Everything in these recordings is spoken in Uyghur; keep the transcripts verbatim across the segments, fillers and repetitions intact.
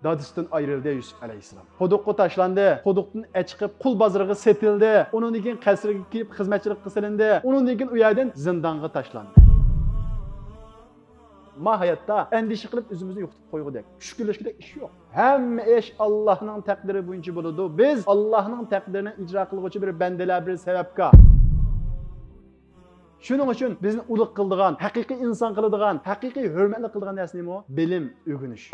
دادىسىدىن ئايرىلدى يۈسۈپ ئەلەيھىسسالام. قۇدۇققا تاشلاندى. قۇدۇقتىن ئەچىقىپ قۇل بازىرىغا سېتىلدى. ئۇنىڭدىن كېيىن قەسىرگە كىرىپ خىزمەتچىلىككە سېلىندى. ئۇنىڭدىن كېيىن ئۇ يەردىن زىندانغا تاشلاندى. ما ھاياتتا ئەندىشە قىلىپ ئۆزىمىزنى يوقىتىپ قويغۇدەك، چۈشكۈنلەشكۈدەك ئىش يوق. ھەممە ئىش ئاللاھنىڭ تەقدىرى بويىچە بولىدۇ. بىز ئاللاھنىڭ تەقدىرىنى ئىجرا قىلغۇچى بىر بەندىلەر، بىر سەۋەبكار. شۇنىڭ ئۈچۈن بىزنى ئۇلۇغ قىلىدىغان، ھەقىقىي ئىنسان قىلىدىغان، ھەقىقىي ھۆرمەتلىك قىلىدىغان نەرسە نېمە؟ بىلىم، ئۆگىنىش.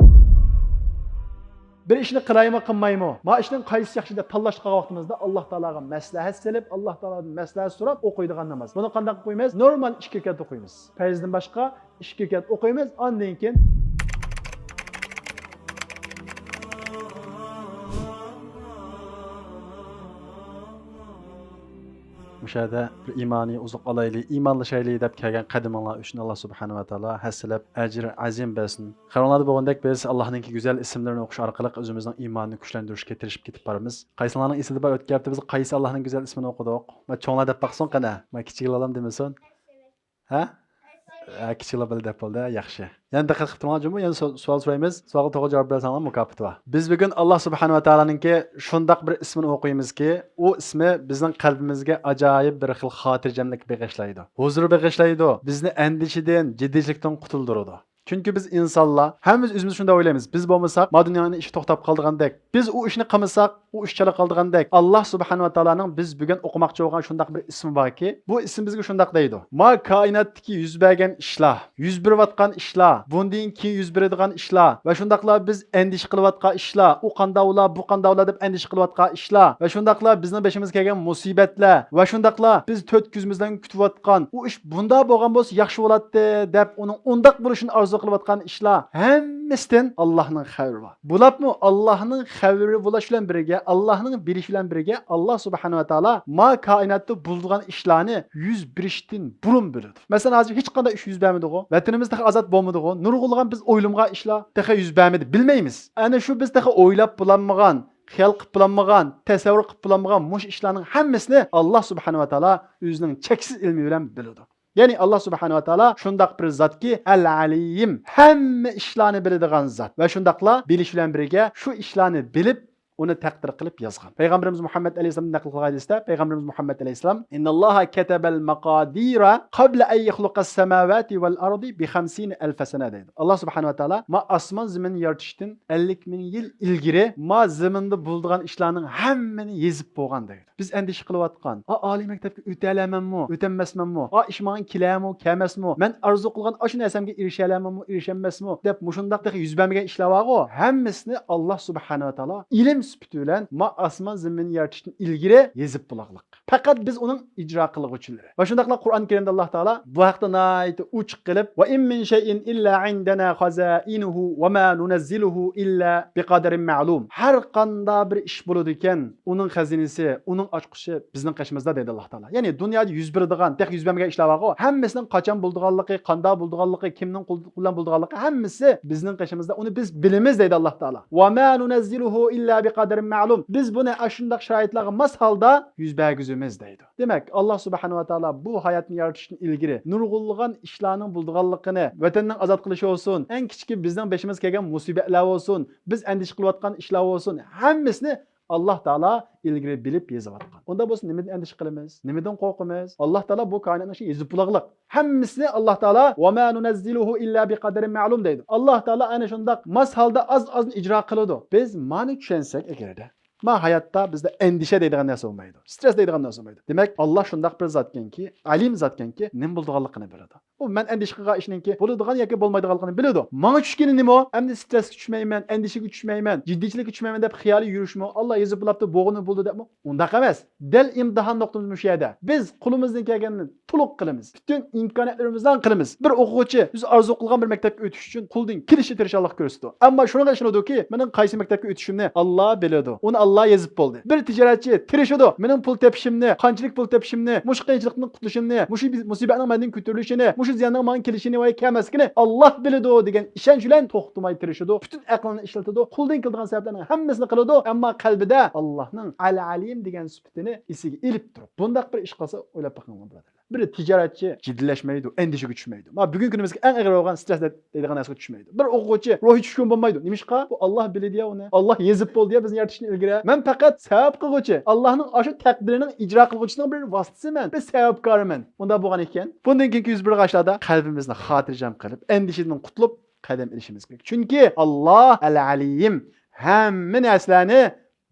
بىر ئىشنى قىلايمۇ، قىلمايمۇ، ما ئىشنىڭ قايسىسى ياخشى دەپ تاللاشقا قالغان ۋاقتىمىزدا، ئاللاھ تائالاغا مەسلىھەت سېلىپ، ئاللاھ تائالادىن مەسلىھەت سوراپ ئوقۇيدىغان ناماز. بۇنى قانداق ئوقۇيمىز؟ نورمال ئىككى رەكەت ئوقۇيمىز. پەرزدىن باشقا ئىككى رەكەت ئوقۇيمىز. ئاندىن كېيىن مۇشۇ يەردە بىر ئىمانىي ئوزۇق ئالايلى، ئىمانلىشايلى دەپ كەلگەن قەدىمىڭلار ئۈچۈن ئاللاھ سۇبھانەھۇ ۋە تائالا ھەسسىلەپ ئەجىر ئەزىم بەرسۇن. خەۋىرىڭلاردا بولغىنىدەك، بىز ئاللاھنىڭكى گۈزەل ئىسىملىرىنى ئوقۇش ئارقىلىق ئۆزىمىزنىڭ ئىمانىنى كۈچلەندۈرۈشكە تىرىشىپ كېتىپ بارىمىز. قايسىڭلارنىڭ ئېسىدە بار، ئۆتكەن ھەپتە بىز قايسى ئاللاھنىڭ گۈزەل ئىسمىنى ئوقۇدۇق؟ ما چوڭلار دەپ باقسۇن قېنى، ما كىچىكلەرلەم دېمىسۇن. ھە؟ ھە، كىچىكلەر بىلدى دەپ بولدى، ياخشى. يەنە دىققەت قىلىپ تۇرۇڭلار، جۇمۇ، يەنە سو-، سوئال سورايمىز. سوئالغا توغرا جاۋاب بەرسەڭلار مۇكاپات بار. بىز بۈگۈن ئاللاھ سۇبھانەھۇ ۋە تائالانىڭكى شۇنداق بىر ئىسمىنى ئوقۇيمىزكى، ئۇ ئىسمى بىزنىڭ قەلبىمىزگە ئاجايىپ بىر خىل خاتىرجەملىك بېغىشلايدۇ، ھۇزۇر بېغىشلايدۇ، بىزنى ئەندىشىدىن، جىددىيچىلىكتىن قۇتۇلدۇرىدۇ. چۈنكى بىز ئىنسانلار ھەممىمىز ئۆزىمىز شۇنداق ئويلايمىز، بىز بولمىساق ما دۇنيانىڭ ئىشى توختاپ قالىدىغاندەك، بىز ئۇ ئىشنى قىلمىساق ئۇ ئىش چالا قالىدىغاندەك، ئاللاھ سۇبھانەھۇ ۋە تائالانىڭ بىز بۈگۈن ئوقۇماقچى بولغان شۇنداق بىر ئىسمى باركى، بۇ ئىسىم بىزگە شۇنداق دەيدۇ. ما كائىناتتىكى يۈز بەرگەن ئىشلار، يۈز بېرىۋاتقان ئىشلار، بۇندىن كېيىن يۈز بېرىدىغان ئىشلار ۋە شۇنداقلا بىز ئەندىشە قىلىۋاتقان ئىشلار، ئۇ قانداق بولا، بۇ قانداق بولا دەپ ئەندىشە قىلىۋاتقان ئىشلار ۋە شۇنداقلا بىزنىڭ بېشىمىزغا كەلگەن مۇسىبەتلەر ۋە شۇنداقلا بىز تۆت كۆزىمىز بىلەن كۈتۈۋاتقان ئۇ ئىش بۇنداق بولغان بولسا ياخشى بولاتتى دەپ ئۇنىڭ ئۇنداق بولۇشىنى ئارزۇ قىلىۋاتقان ئىشلار ھەممىسىدىن ئاللاھنىڭ خەۋىرى بار. بولۇپمۇ ئاللاھنىڭ خەۋىرى بولۇش بىلەن بىرگە، ئاللاھنىڭ بىلىشى بىلەن بىرگە، ئاللاھ سۇبھانەھۇ ۋە تائالا ما كائىناتتا بولىدىغان ئىشلارنى يۈز بېرىشتىن بۇرۇن بىلىدۇ. مەسىلەن، ھازىر ھېچقانداق ئىش يۈز بەرمىدىغۇ، ۋەتىنىمىز تېخى ئازاد بولمىدىغۇ، نۇرغۇنلىغان بىز ئويلىمىغان ئىشلار تېخى يۈز بەرمىدى، بىلمەيمىز. ئەنە شۇ بىز تېخى ئويلاپ بولالمىغان، خىيال قىلىپ بولالمىغان، تەسەۋۋۇر قىلىپ بولالمىغان مۇشۇ ئىشلارنىڭ ھەممىسىنى ئاللاھ سۇبھانەھۇ ۋە تائالا ئۆزىنىڭ چەكسىز ئىلمى بىلەن بىلىدۇ. يەنى ئاللاھ سۇبھانەھۇ ۋە تائالا شۇنداق بىر زاتكى، ئەل ئەلىيم، ھەممە ئىشلارنى بىلىدىغان زات ۋە شۇنداقلا بىلىش بىلەن بىرگە شۇ ئىشلارنى بىلىپ، ئۇنى تەقدىر قىلىپ يازغان. پەيغەمبىرىمىز مۇھەممەد ئەلەيھىسسالامدىن نەقىل قىلغان ھەدىستە پەيغەمبىرىمىز مۇھەممەد ئەلەيھىسسالام، إن الله كتب المقادير قبل أن يخلق السماوات والأرض بخمسين ألف سنة دەيدۇ. ئاللاھ سۇبھانەھۇ ۋە تائالا ما ئاسمان زېمىننى يارىتىشتىن ئەللىك مىڭ يىل ئىلگىرى ما زېمىندا بولىدىغان ئىشلارنىڭ ھەممىنى يېزىپ بولغان دەيدۇ. بىز ئەندىشە قىلىۋاتقان، ئا، ئالىي مەكتەپكە ئۆتەلەمەنمۇ، ئۆتەلمەسمەنمۇ، ئا، ئىش ماڭا كېلەرمۇ، كەلمەسمۇ، مەن ئارزۇ قىلغان ئاشۇ نەرسەمگە ئېرىشەلەمەنمۇ، ئېرىشەلمەسمۇ دەپ مۇشۇنداق تېخى يۈز بەرمىگەن ئىشلار بارغۇ، ھەممىسىنى ئاللاھ سۇبھانەھۇ ۋە تائالا ئىلىم سۈپىتى بىلەن ما ئاسمان زېمىننى يارىتىشتىن ئىلگىرى يېزىپ بولغانلىق. پەقەت بىز ئۇنىڭ ئىجرا قىلغۇچىلىرى. ۋە شۇنداقلا قۇرئان كەرىمدە ئاللاھ تائالا بۇ ھەقتە ناھايىتى ئوچۇق قىلىپ، وإن من شيء إلا عندنا خزائنه وما ننزله إلا بقدر معلوم. ھەر قانداق بىر ئىش بولىدىكەن، ئۇنىڭ خەزىنىسى، ئۇنىڭ ئاچقۇچى بىزنىڭ قېشىمىزدا دەيدۇ ئاللاھ تائالا. يەنى دۇنيادا يۈز بېرىدىغان، تېخى يۈز بەرمىگەن ئىشلار بارغۇ، ھەممىسىنىڭ قاچان بولىدىغانلىقى، قانداق بولىدىغانلىقى، كىمنىڭ قولى بىلەن بولىدىغانلىقى، ھەممىسى بىزنىڭ قېشىمىزدا، ئۇنى بىز بىلىمىز دەيدۇ ئاللاھ تائالا. وما ننزله إلا بقدر معلوم. بىز بۇنى ئاشۇنداق شارائىتلارغا ماس ھالدا يۈز بەرگۈزىمىز دەيدۇ. دېمەك، ئاللاھ سۇبھانەھۇ ۋە تائالا بۇ ھاياتنى يارىتىشتىن ئىلگىرى نۇرغۇنلىغان ئىشلارنىڭ بولىدىغانلىقىنى، ۋەتەننىڭ ئازاد قىلىشى بولسۇن، ئەڭ كىچىكى بىزنىڭ بېشىمىزغا كەلگەن مۇسىبەتلەر بولسۇن، بىز ئەندىشە قىلىۋاتقان ئىشلار بولسۇن، ھەممىسىنى ئاللاھ تائالا ئىلگىرى بىلىپ يېزىۋاتقان. ئۇندا بولسا نېمىدىن ئەندىشە قىلىمىز؟ نېمىدىن قورقىمىز؟ ئاللاھ تائالا بۇ كائىناتنىڭ ئىشىنى يېزىپ بولغانلىق. ھەممىسىنى ئاللاھ تائالا وما ننزله إلا بقدر معلوم دەيدۇ. ئاللاھ تائالا ئەنە شۇنداق ماس ھالدا ئاز-ئازنى ئىجرا قىلىدۇ. بىز مانى چۈشەنسەك ئەگەردە، ما ھاياتتا بىزدە ئەندىشە دەيدىغان نەرسە بولمايدۇ. سترېس دەيدىغان نەرسە بولمايدۇ. دېمەك، ئاللاھ شۇنداق بىر زاتكەنكى، ئەلىم زاتكەنكى، نېمە بولىدىغانلىقىنى بىلىدۇ. ئۇ مەن ئەندىشە قىلغان ئىشنىڭكى بولىدىغان ياكى بولمايدىغانلىقىنى بىلىدۇ. ماڭا چۈشكىنى نېمە؟ ئەمدى سترېسكە چۈشمەيمەن، ئەندىشىگە چۈشمەيمەن، جىددىيچىلىككە چۈشمەيمەن دەپ خىيالىي يۈرۈشمۇ، ئاللاھ يېزىپ بولاپتۇ، بولغىنى بولدى دەپمۇ؟ ئۇنداق ئەمەس. دەل ئىمتىھان نۇقتىمىز مۇشۇ يەردە. بىز قولىمىزدىن كەلگەننى تولۇق قىلىمىز. پۈتۈن ئىمكانىيەتلىرىمىزنى قىلىمىز. بىر ئوقۇغۇچى ئۆزى ئارزۇ قىلغان بىر مەكتەپكە ئۆتۈش ئۈچۈن قولىدىن كېلىشىچە تىرىشچانلىق كۆرسىتىدۇ. ئەمما شۇنىڭغا ئىشىنىدۇكى، مېنىڭ قايسى مەكتەپكە ئۆتۈشۈمنى ئاللاھ بىلىدۇ. ئۇنى ئاللاھ يېزىپ بولدى. بىر تىجارەتچى تىرىشىدۇ. مېنىڭ پۇل تېپىشىمنى، قانچىلىك پۇل تېپىشىمنى، مۇشۇ قىيىنچىلىقتىن قۇتۇلۇشۇمنى، مۇشۇ بىز-، مۇسىبەتنىڭ مەندىن كۆتۈرۈلۈشىنى، مۇشۇ زىياننىڭ ماڭا كېلىشىنى ۋە كەلمەسلىكىنى ئاللاھ بىلىدۇ دېگەن ئىشەنچ بىلەن توختىماي تىرىشىدۇ. پۈتۈن ئەقلىنى ئىشلىتىدۇ. قولىدىن كېلىدىغان سەۋەبلەرنىڭ ھەممىسىنى قىلىدۇ. ئەمما قەلبىدە ئاللاھنىڭ ئەل-ئەلىم دېگەن سۈپىتىنى ئېسىگە ئېلىپ تۇرۇپ، بۇنداق بىر ئىش قىلسا ئويلاپ بېقىڭلار، بۇرادەرلەر. بىر تىجارەتچى جىددىيلەشمەيدۇ، ئەندىشىگە چۈشمەيدۇ. مانا بۈگۈنكى كۈنىمىزدىكى ئەڭ ئېغىر بولغان سترېس دەيدىغان نەرسىگە چۈشمەيدۇ. بىر ئوقۇغۇچى روھىي چۈشكۈن بولمايدۇ. نېمىشقا؟ بۇ ئاللاھ بىلىدۇ يا ئۇنى. ئاللاھ يېزىپ بولدى يا بىزنى يارىتىشتىن ئىلگىرى. مەن پەقەت سەۋەب قىلغۇچى، ئاللاھنىڭ ئاشۇ تەقدىرىنىڭ ئىجرا قىلغۇچىسىنىڭ بىر ۋاسىتىسىمەن، بىر سەۋەبكارىمەن. ئۇنداق بولغان ئىكەن، بۇندىن كېيىنكى يۈز بەرگەن ئىشلاردا قەلبىمىزنى خاتىرجەم قىلىپ، ئەندىشىدىن قۇتۇلۇپ، قەدەم ئېلىشىمىز كېرەك. چۈنكى ئاللاھ ئەل ئەلىم، ھەممە نەرسىلەرنى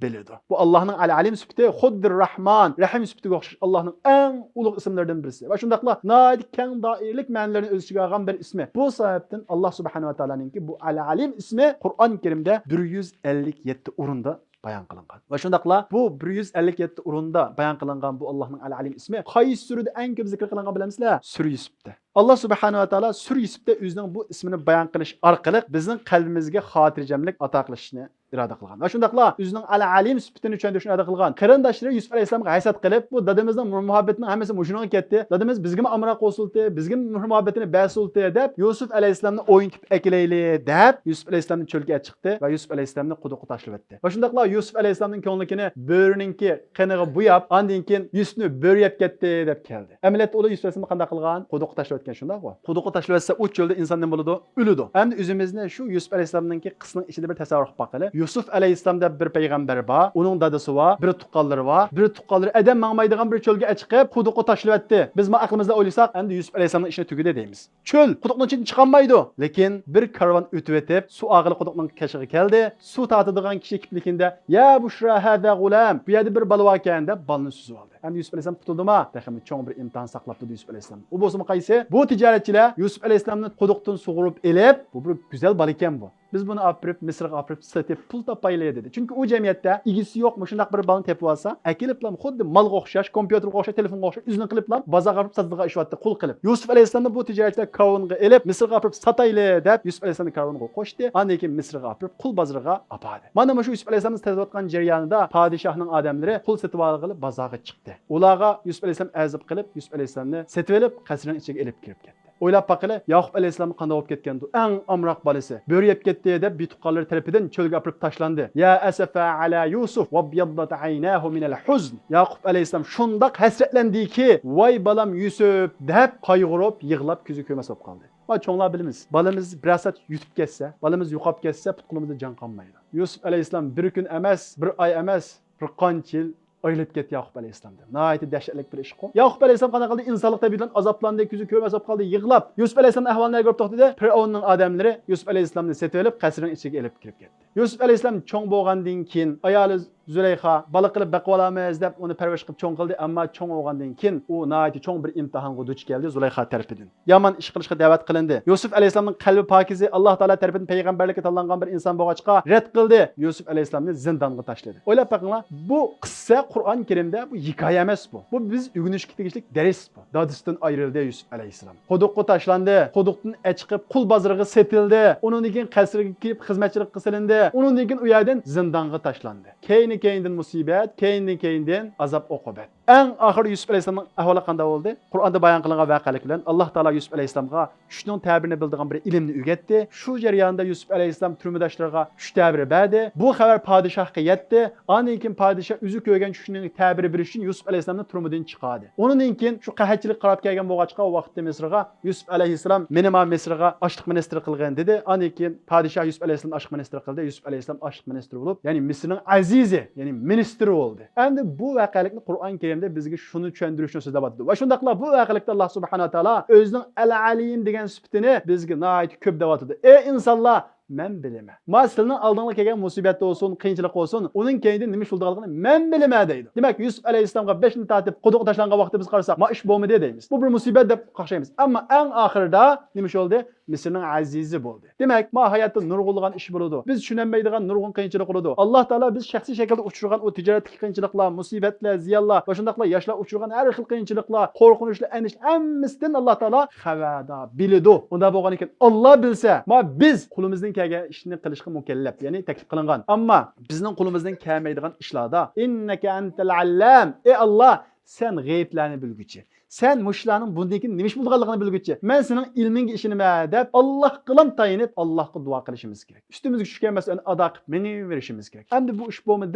بىلىدۇ. بۇ ئاللاھنىڭ ئەل ئەلىم سۈپىتى خۇددى رەھمان، رەھىم سۈپىتىگە ئوخشاش ئاللاھنىڭ ئەڭ ئۇلۇغ ئىسىملىرىدىن بىرسى ۋە شۇنداقلا ناھايىتى كەڭ دائىرىلىك مەنىلەرنى ئۆز ئىچىگە ئالغان بىر ئىسمى. بۇ سەۋەبتىن ئاللاھ سۇبھانەھۇ ۋە تائالانىڭكى بۇ ئەل ئەلىم ئىسمى قۇرئان كەرىمدە بىر يۈز ئەللىك يەتتە ئورۇندا بايان قىلىنغان. ۋە شۇنداقلا بۇ بىر يۈز ئەللىك يەتتە ئورۇندا بايان قىلىنغان بۇ ئاللاھنىڭ ئەل ئەلىم ئىسمى قايسى سۈرىدە ئەڭ كۆپ زىكىر قىلىنغان بىلەمسىلەر؟ سۈرە يۈسۈپتە. ئاللاھ سۇبھانەھۇ ۋە تائالا سۈرە يۈسۈپتە ئۆزىنىڭ بۇ ئىسمىنى بايان قىلىش ئارقىلىق بىزنىڭ قەلبىمىزگە خاتىرجەملىك ئاتا قىلىشنى ئىرادە قىلغان. ۋە شۇنداقلا ئۆزىنىڭ ئەل ئەلىم سۈپىتىنى چۈشەندۈرۈشنى ئىرادە قىلغان. قېرىنداشلىرى يۈسۈپ ئەلەيھىسسالامغا ھەسەت قىلىپ، بۇ دادىمىزنىڭ مېھىر مۇھەببىتىنىڭ ھەممىسى مۇشۇنىڭغا كەتتى. دادىمىز بىزگىمۇ ئامراق بولسۇلتى، بىزگىمۇ مېھىر مۇھەببىتىنى بەرسۇلتى دەپ، يۈسۈپ ئەلەيھىسسالامنى ئوينىتىپ ئەكېلەيلى دەپ، يۈسۈپ ئەلەيھىسسالامنى چۆلگە ئەچىقتى ۋە يۈسۈپ ئەلەيھىسسالامنى قۇدۇققا تاشلىۋەتتى. ۋە شۇنداقلا يۈسۈپ ئەلەيھىسسالامنىڭ كۆڭلىكىنى بۆرىنىڭكى قېنىغا بوياپ، ئاندىن كېيىن يۈسۈپنى بۆرە يەپ كەتتى دەپ كەلدى. ئەمەلىيەتتە ئۇلار يۈسۈپ ئەلەيھىسسالامنى قانداق قىلغان؟ قۇدۇققا تاشلىۋەتكەن، شۇنداقغۇ؟ قۇدۇققا تاشلىۋەتسە، ئۇ چۆلدە ئىنسان نېمە بولىدۇ؟ ئۆلىدۇ. ئەمدى ئۆزىمىزنى شۇ يۈسۈپ ئەلەيھىسسالامنىڭكى قىسسىنىڭ ئىچىدە بىر تەسەۋۋۇر قىلىپ باقايلى. يۈسۈپ ئەلەيھىسسالام دەپ بىر پەيغەمبەر بار، ئۇنىڭ دادىسى بار، بىر تۇغقانلىرى بار، بىر تۇغقانلىرى ئادەم ماڭمايدىغان بىر چۆلگە ئەچىقىپ، قۇدۇققا تاشلىۋەتتى. بىز ما ئەقلىمىزدە ئويلىساق، ئەمدى يۈسۈپ ئەلەيھىسسالامنىڭ ئىشىنى تۈگىدى دەيمىز. چۆل، قۇدۇقنىڭ ئىچىدىن چىقالمايدۇ. لېكىن بىر كارۋان ئۆتۈۋېتىپ، سۇ ئاغىلى قۇدۇقنىڭ قېشىغا كەلدى. سۇ تارتىدىغان كىشى كېپىللىكىندە، يا بۇشرا ھازا غۇلام، بۇ يەردە بىر بالا باركەن دەپ بالىنى سۈزۈۋالدى. ئەمدى يۈسۈپ ئەلەيھىسسالام قۇتۇلدىما؟ تېخىمۇ چوڭ بىر ئىمتىھان ساقلاپ تۇردى يۈسۈپ ئەلەيھىسسالام. ئۇ بولسىمۇ قايسى؟ بۇ تىجارەتچىلەر يۈسۈپ ئەلەيھىسسالامنى قۇدۇقتىن سۇغۇرۇپ ئېلىپ، بۇ بىر گۈزەل بالا ئىكەن بۇ. بىز بۇنى ئاپىرىپ، مىسىرغا ئاپىرىپ سېتىپ پۇل تاپايلى دېدى. چۈنكى ئۇ جەمئىيەتتە ئىگىسى يوق مۇشۇنداق بىر بالىنى تېپىۋالسا، ئەكېلىپلا خۇددى مالغا ئوخشاش، كومپيۇتېرغا ئوخشاش، تېلېفونغا ئوخشاش ئۆزىنىڭ قىلىپلا بازارغا ئاپىرىپ ساتىدىغان ئىش بارتتى، قۇل قىلىپ. يۈسۈپ ئەلەيھىسسالامنى بۇ تىجارەتچىلەر كارۋانغا ئېلىپ، مىسىرغا ئاپىرىپ ساتايلى دەپ يۈسۈپ ئەلەيھىسسالامنى كارۋانغا قوشتى. ئاندىن كېيىن مىسىرغا ئاپىرىپ قۇل بازىرىغا ئاپاردى. مانا مۇشۇ يۈسۈپ ئەلەيھىسسالامنى سېتىۋاتقان جەريانىدا پادىشاھنىڭ ئادەملىرى قۇل سېتىۋالغىلى بازارغا چىقتى. ئۇلارغا يۈسۈپ ئەلەيھىسسالام ئەرز قىلىپ، يۈسۈپ ئەلەيھىسسالامنى سېتىۋېلىپ، قەسرىنىڭ ئىچىگە ئېلىپ كىرىپ كەتتى. ئويلاپ باقىلى، ياقۇپ ئەلەيھىسسالام قانداق بولۇپ كەتكەندۇ؟ ئەڭ ئامراق بالىسى. بۆرە يەپ كەتتى دەپ بىتۇغقانلىرى تەرىپىدىن چۆلگە ئاپىرىپ تاشلاندى. يا ئەسەفا ئەلا يۇسۇف ۋەبيەددەت ئەيناھۇ مىنەل ھۇزن. ياقۇپ ئەلەيھىسسالام شۇنداق ھەسرەتلەندىكى، ۋاي بالام يۈسۈپ دەپ قايغۇرۇپ، يىغلاپ كۆزى كۆرمەس بولۇپ قالدى. ما چوڭلار بىلىمىز، بالىمىز بىرەر سائەت يۈتۈپ كەتسە، بالىمىز يوقاپ كەتسە، پۇت-قولىمىزدا جان قالمايدۇ. يۈسۈپ ئەلەيھىسسالام بىر كۈن ئەمەس، بىر ئاي ئەمەس، بىر قانچە يىل ئايرىلىپ كەتتى ياقۇپ ئەلەيھىسسالامدىن. ناھايىتى دەھشەتلىك بىر ئىشقۇ. ياقۇپ ئەلەيھىسسالام قانداق قىلدى؟ ئىنسانلىق تەبىئىتى بىلەن ئازابلاندى، كۆزى كۆرمەس بولۇپ قالدى، يىغلاپ. يۈسۈپ ئەلەيھىسسالامنىڭ ئەھۋالىنى نەگە كۆرۈپ توختىدى؟ پىرئەۋننىڭ ئادەملىرى يۈسۈپ ئەلەيھىسسالامنى سېتىۋېلىپ، قەسرىنىڭ ئىچىگە ئېلىپ كىرىپ كەتتى. يۈسۈپ ئەلەيھىسسالام چوڭ بولغاندىن كېيىن، ئايالى زۇلەيخا، بالا قىلىپ بېقىۋالامىز دەپ ئۇنى پەرۋىش قىلىپ چوڭ قىلدى، ئەمما چوڭ بولغاندىن كېيىن ئۇ ناھايىتى چوڭ بىر ئىمتىھانغا دۇچ كەلدى زۇلەيخا تەرىپىدىن. يامان ئىش قىلىشقا دەۋەت قىلىندى. يۈسۈپ ئەلەيھىسسالامنىڭ قەلبى پاكىزى، ئاللاھ تائالا تەرىپىدىن پەيغەمبەرلىككە تاللانغان بىر ئىنسان بولغاچقا رەت قىلدى. يۈسۈپ ئەلەيھىسسالامنى زىندانغا تاشلىدى. ئويلاپ بېقىڭلار، بۇ قىسسە قۇرئان كەرىمدە بۇ ھېكايە ئەمەس بۇ. بۇ بىز ئۆگىنىشكە تېگىشلىك دەرس بۇ. دادىسىدىن ئايرىلدى يۈسۈپ ئەلەيھىسسالام. قۇدۇققا تاشلاندى. قۇدۇقتىن ئەچىقىپ قۇل بازىرىغا سېتىلدى. ئۇنىڭدىن كېيىن قەسىرگە كىرىپ خىزمەتچىلىككە سېلىندى. ئۇنىڭدىن كېيىن ئۇ يەردىن زىندانغا تاشلاندى. كەينى-كەينىدىن مۇسىبەت، كەينى-كەينىدىن ئازاب-ئوقۇبەت. ئەڭ ئاخىرى يۈسۈپ ئەلەيھىسسالامنىڭ ئەھۋالى قانداق بولدى؟ قۇرئاندا بايان قىلىنغان ۋەقەلىك بىلەن ئاللاھ تائالا يۈسۈپ ئەلەيھىسسالامغا چۈشنىڭ تەبىرىنى بىلىدىغان بىر ئىلىمنى ئۆگەتتى. شۇ جەرياندا يۈسۈپ ئەلەيھىسسالام تۈرمىداشلىرىغا چۈش تەبىرى بەردى. بۇ خەۋەر پادىشاھقا يەتتى. ئاندىن كېيىن پادىشاھ ئۆزى كۆرگەن چۈشنىڭ تەبىرى بېرىش ئۈچۈن يۈسۈپ ئەلەيھىسسالامنى تۈرمىدىن چىقاردى. ئۇنىڭدىن كېيىن شۇ قەھەتچىلىك قاراپ كەلگەن بولغاچقا، ئۇ ۋاقىتتا مىسىرغا يۈسۈپ ئەلەيھىسسالام، مېنى ما مىسىرغا ئاشلىق مىنىستىرى قىلغىن دېدى. ئاندىن كېيىن پادىشاھ يۈسۈپ ئەلەيھىسسالامنى ئاشلىق مىنىستىرى قىلدى. يۈسۈپ ئەلەيھىسسالام ئاشلىق مىنىستىرى بولۇپ، يەنى مىسىرنىڭ ئەزىزى، يەنى مىنىستىرى بولدى. ئەمدى بۇ ۋەقەلىكنى قۇرئان كەرىمدە بىزگە شۇنى چۈشەندۈرۈشنى سۆزلەۋاتىدۇ. ۋە شۇنداقلا بۇ ۋەقەلىكتە ئاللاھ سۇبھانەھۇ ۋە تائالا ئۆزىنىڭ ئەل ئەلىم دېگەن سۈپىتىنى بىزگە ناھايىتى كۆپ دەۋاتىدۇ. ئەي ئىنسانلار، مەن بىلىمەن. ما سىلىنىڭ ئالدىڭلارغا كەلگەن مۇسىبەت بولسۇن، قىيىنچىلىق بولسۇن، ئۇنىڭ كەينىدىن نېمە ئىش بولىدىغانلىقىنى مەن بىلىمەن دەيدۇ. دېمەك، يۈسۈپ ئەلەيھىسسالامغا بېشىنى تارتىپ قۇدۇققا تاشلانغان ۋاقتىدا بىز قارىساق، ما ئىش بولمىدى دەيمىز. بۇ بىر مۇسىبەت دەپ قاقشايمىز. ئەمما ئەڭ ئاخىرىدا نېمە ئىش بولدى؟ مىسىرنىڭ ئەزىزى بولدى. دېمەك، ما ھاياتتا نۇرغۇنلىغان ئىش بولىدۇ. بىز چۈشىنەلمەيدىغان نۇرغۇن قىيىنچىلىق بولىدۇ. ئاللاھ تائالا بىز شەخسىي شەكىلدە ئۇچرىغان ئۇ تىجارەتتىكى قىيىنچىلىقلار، مۇسىبەتلەر، زىيانلار ۋە شۇنداقلا ياشلار ئۇچرىغان ھەر خىل قىيىنچىلىقلار، قورقۇنچلار، ئەندىشە ھەممىسىدىن ئاللاھ تائالا خەۋەردار، بىلىدۇ. ئۇنداق بولغان ئىكەن، ئاللاھ بىلسە، ما بىز قولىمىزدىن كەلگەن ئىشنى قىلىشقا مۇكەللەپ، يەنى تەكلىپ قىلىنغان. ئەمما بىزنىڭ قولىمىزدىن كەلمەيدىغان ئىشلاردا، ئىننەكە ئەنتەل ئەللام، ئەي ئاللاھ، سەن غەيىبلەرنى بىلگۈچى، سەن مۇشۇلارنىڭ بۇندىن كېيىن نېمە ئىش بولىدىغانلىقىنى بىلگۈچە، مەن سېنىڭ ئىلمىڭگە ئىشىنىمەن دەپ، ئاللاھقىلا تايىنىپ، ئاللاھقا دۇئا قىلىشىمىز كېرەك. ئۈستىمىزگە چۈشكەن مەسئۇلىيەتنى ئادا قىلىپ مېڭىۋېرىشىمىز كېرەك. ئەمدى بۇ ئىش بولمىدى